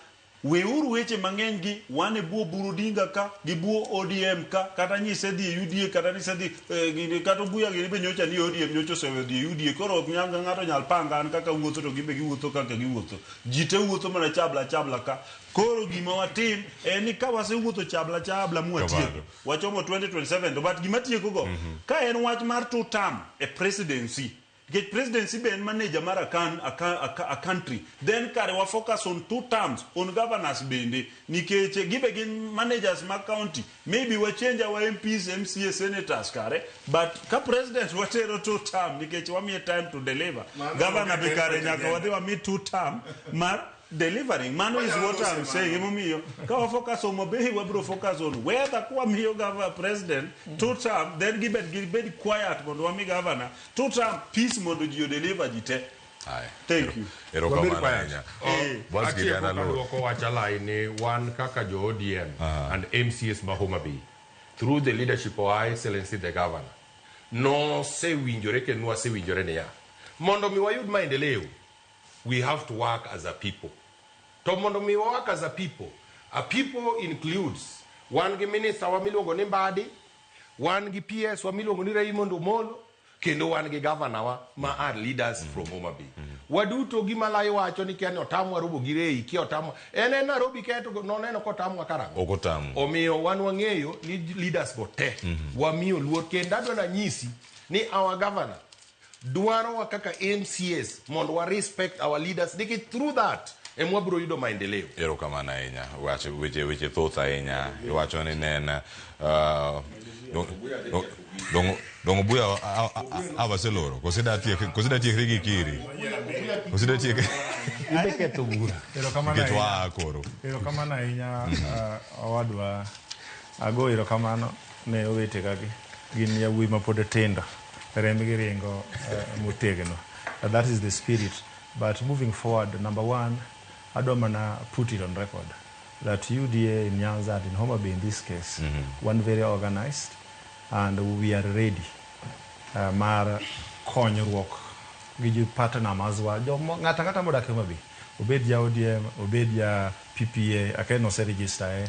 weuru weche mang'eny gi wan e buo Oburu Odinga ka gi buo ODM ka kata nyise dhi e UDA kata nyise dhi gini kata Obuya gini be nyocha ni ODM nyocha oseweyo dhi e UDA koro ok nyal ng'ato nyal panga an kaka wuotho to gin be giwuotho kaka giwuotho ji te wuotho mana chabla chabla ka koro gima watim en ni ka wasewuotho chabla chabla mwatieko wachomo 2027 to but gima tieko go ka en wach mar two term e presidency nikech presidency be en manager mar a country then kare wa focus on two terms on governors bende nikech gibe gin managers mag county maybe wa change our MPs MCA senators kare but ka president watero two term nikech wamiye time to deliver governor be kare nyaka wadhi wami two term mar delivering mano is what I'm saying emomiyo ka wa focus on Mobei wabiro focus on whether kwamiyo governor president two term then gibed quiet mondo wami governor two term peace mondo ji odeliver ji te. Thank you. Erokamano ahinya. Atieko kaduoko wach Alai ni wan kaka jo ODM and MCAs ma Homa Bay through the leadership of Her Excellency the Governor nosewinjore kendo wasewinjore niya mondo mi wayud maendeleo we have to work as a people to mondo mi wa work as a people includes wan gi minister wa miluongo ni Mbadi, wan gi PS wa miluongo ni Raymond Omolo, kendo wan gi governor wa ma are leaders from Homa Bay. Waduto gima Lai wacho ni kia ni otamwa romo gi Rei, kia otamwa en Nairobi kae to noneno kotamwa karang'o. Ok otamu. Omiyo wan wang'eyo ni leaders go te wamiyo luor kendo adwa nanyisi ni our governor dwarowa kaka MCAs mondo wa respect our leaders nikech through that ema wabiro yudo maendeleo. Erokamano ahinya. Wach weche thoth ahinya. Iwacho ni ne en dongo buya awaseloro kose datiekri gi kiri kose datiek Ibeketho bura. Erokamano nikech ahinya. waa koro. Erokamano ahinya owadwa ago erokamano ne owete kagi gin yawuoyi mapod tindo rembgi ringo motegno. That is the spirit. But moving forward, number one, adwa mana put it on record that UDA in Nyanza and in Homa Bay in this case, one very organized and we are ready mar konyruok gi jo partner maswa ng'ato ang'ata modak e Homa Bay obed ja ODM obed ja PPA akia ni ose register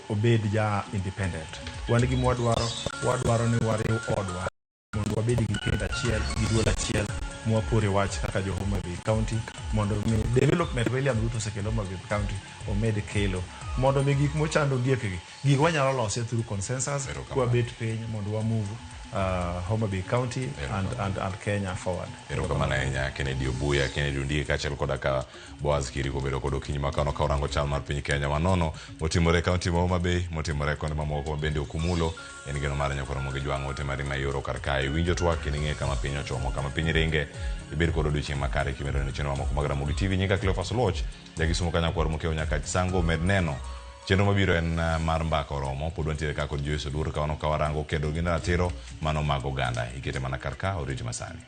obed ja independent wan gima wadwaro wadwaro ni wariw odwa mondo wabed gi kendo achiel gi duol achiel mwapore wach kaka jo Homa Bay County mondo mi development William Ruto osekelo Homa Bay County omed kelo mondo mi gik mochando ondiekgi gik wanyalo lose through consensus kwabet piny mondo wa move Homa Bay County and Kenya forward. Erokamano ahinya Kennedy Obuya, Kennedy Ondiek kaachiel koda ka Boaz Kiriko bedo kod okinyi ma kawuono ka warango chal mar piny Kenya wanono motimore e kaunti ma Homa Bay, motimore konde mamoko ma bende ok umulo. En geno mar nyakwar Ramogi Jwang' ote mari ma ioro kar kae. Iwinjo twak kendo ing'e kama piny ochomo, kama piny ringe. Ibed kod odiochieng' makare kimedo neno chenro mamoko mag Ramogi TV. Nyinga Cleophas Oluoch, Jakisumu ka nyakwar Mokeo Nyakach Sango med neno. Chenro mabiro en mar mbaka oromo. Pod wantiere ka kod Joyce Oduor ka wano ka warango kedo gi ratiro mano mag oganda. Ikete mana kar ka oriti masani.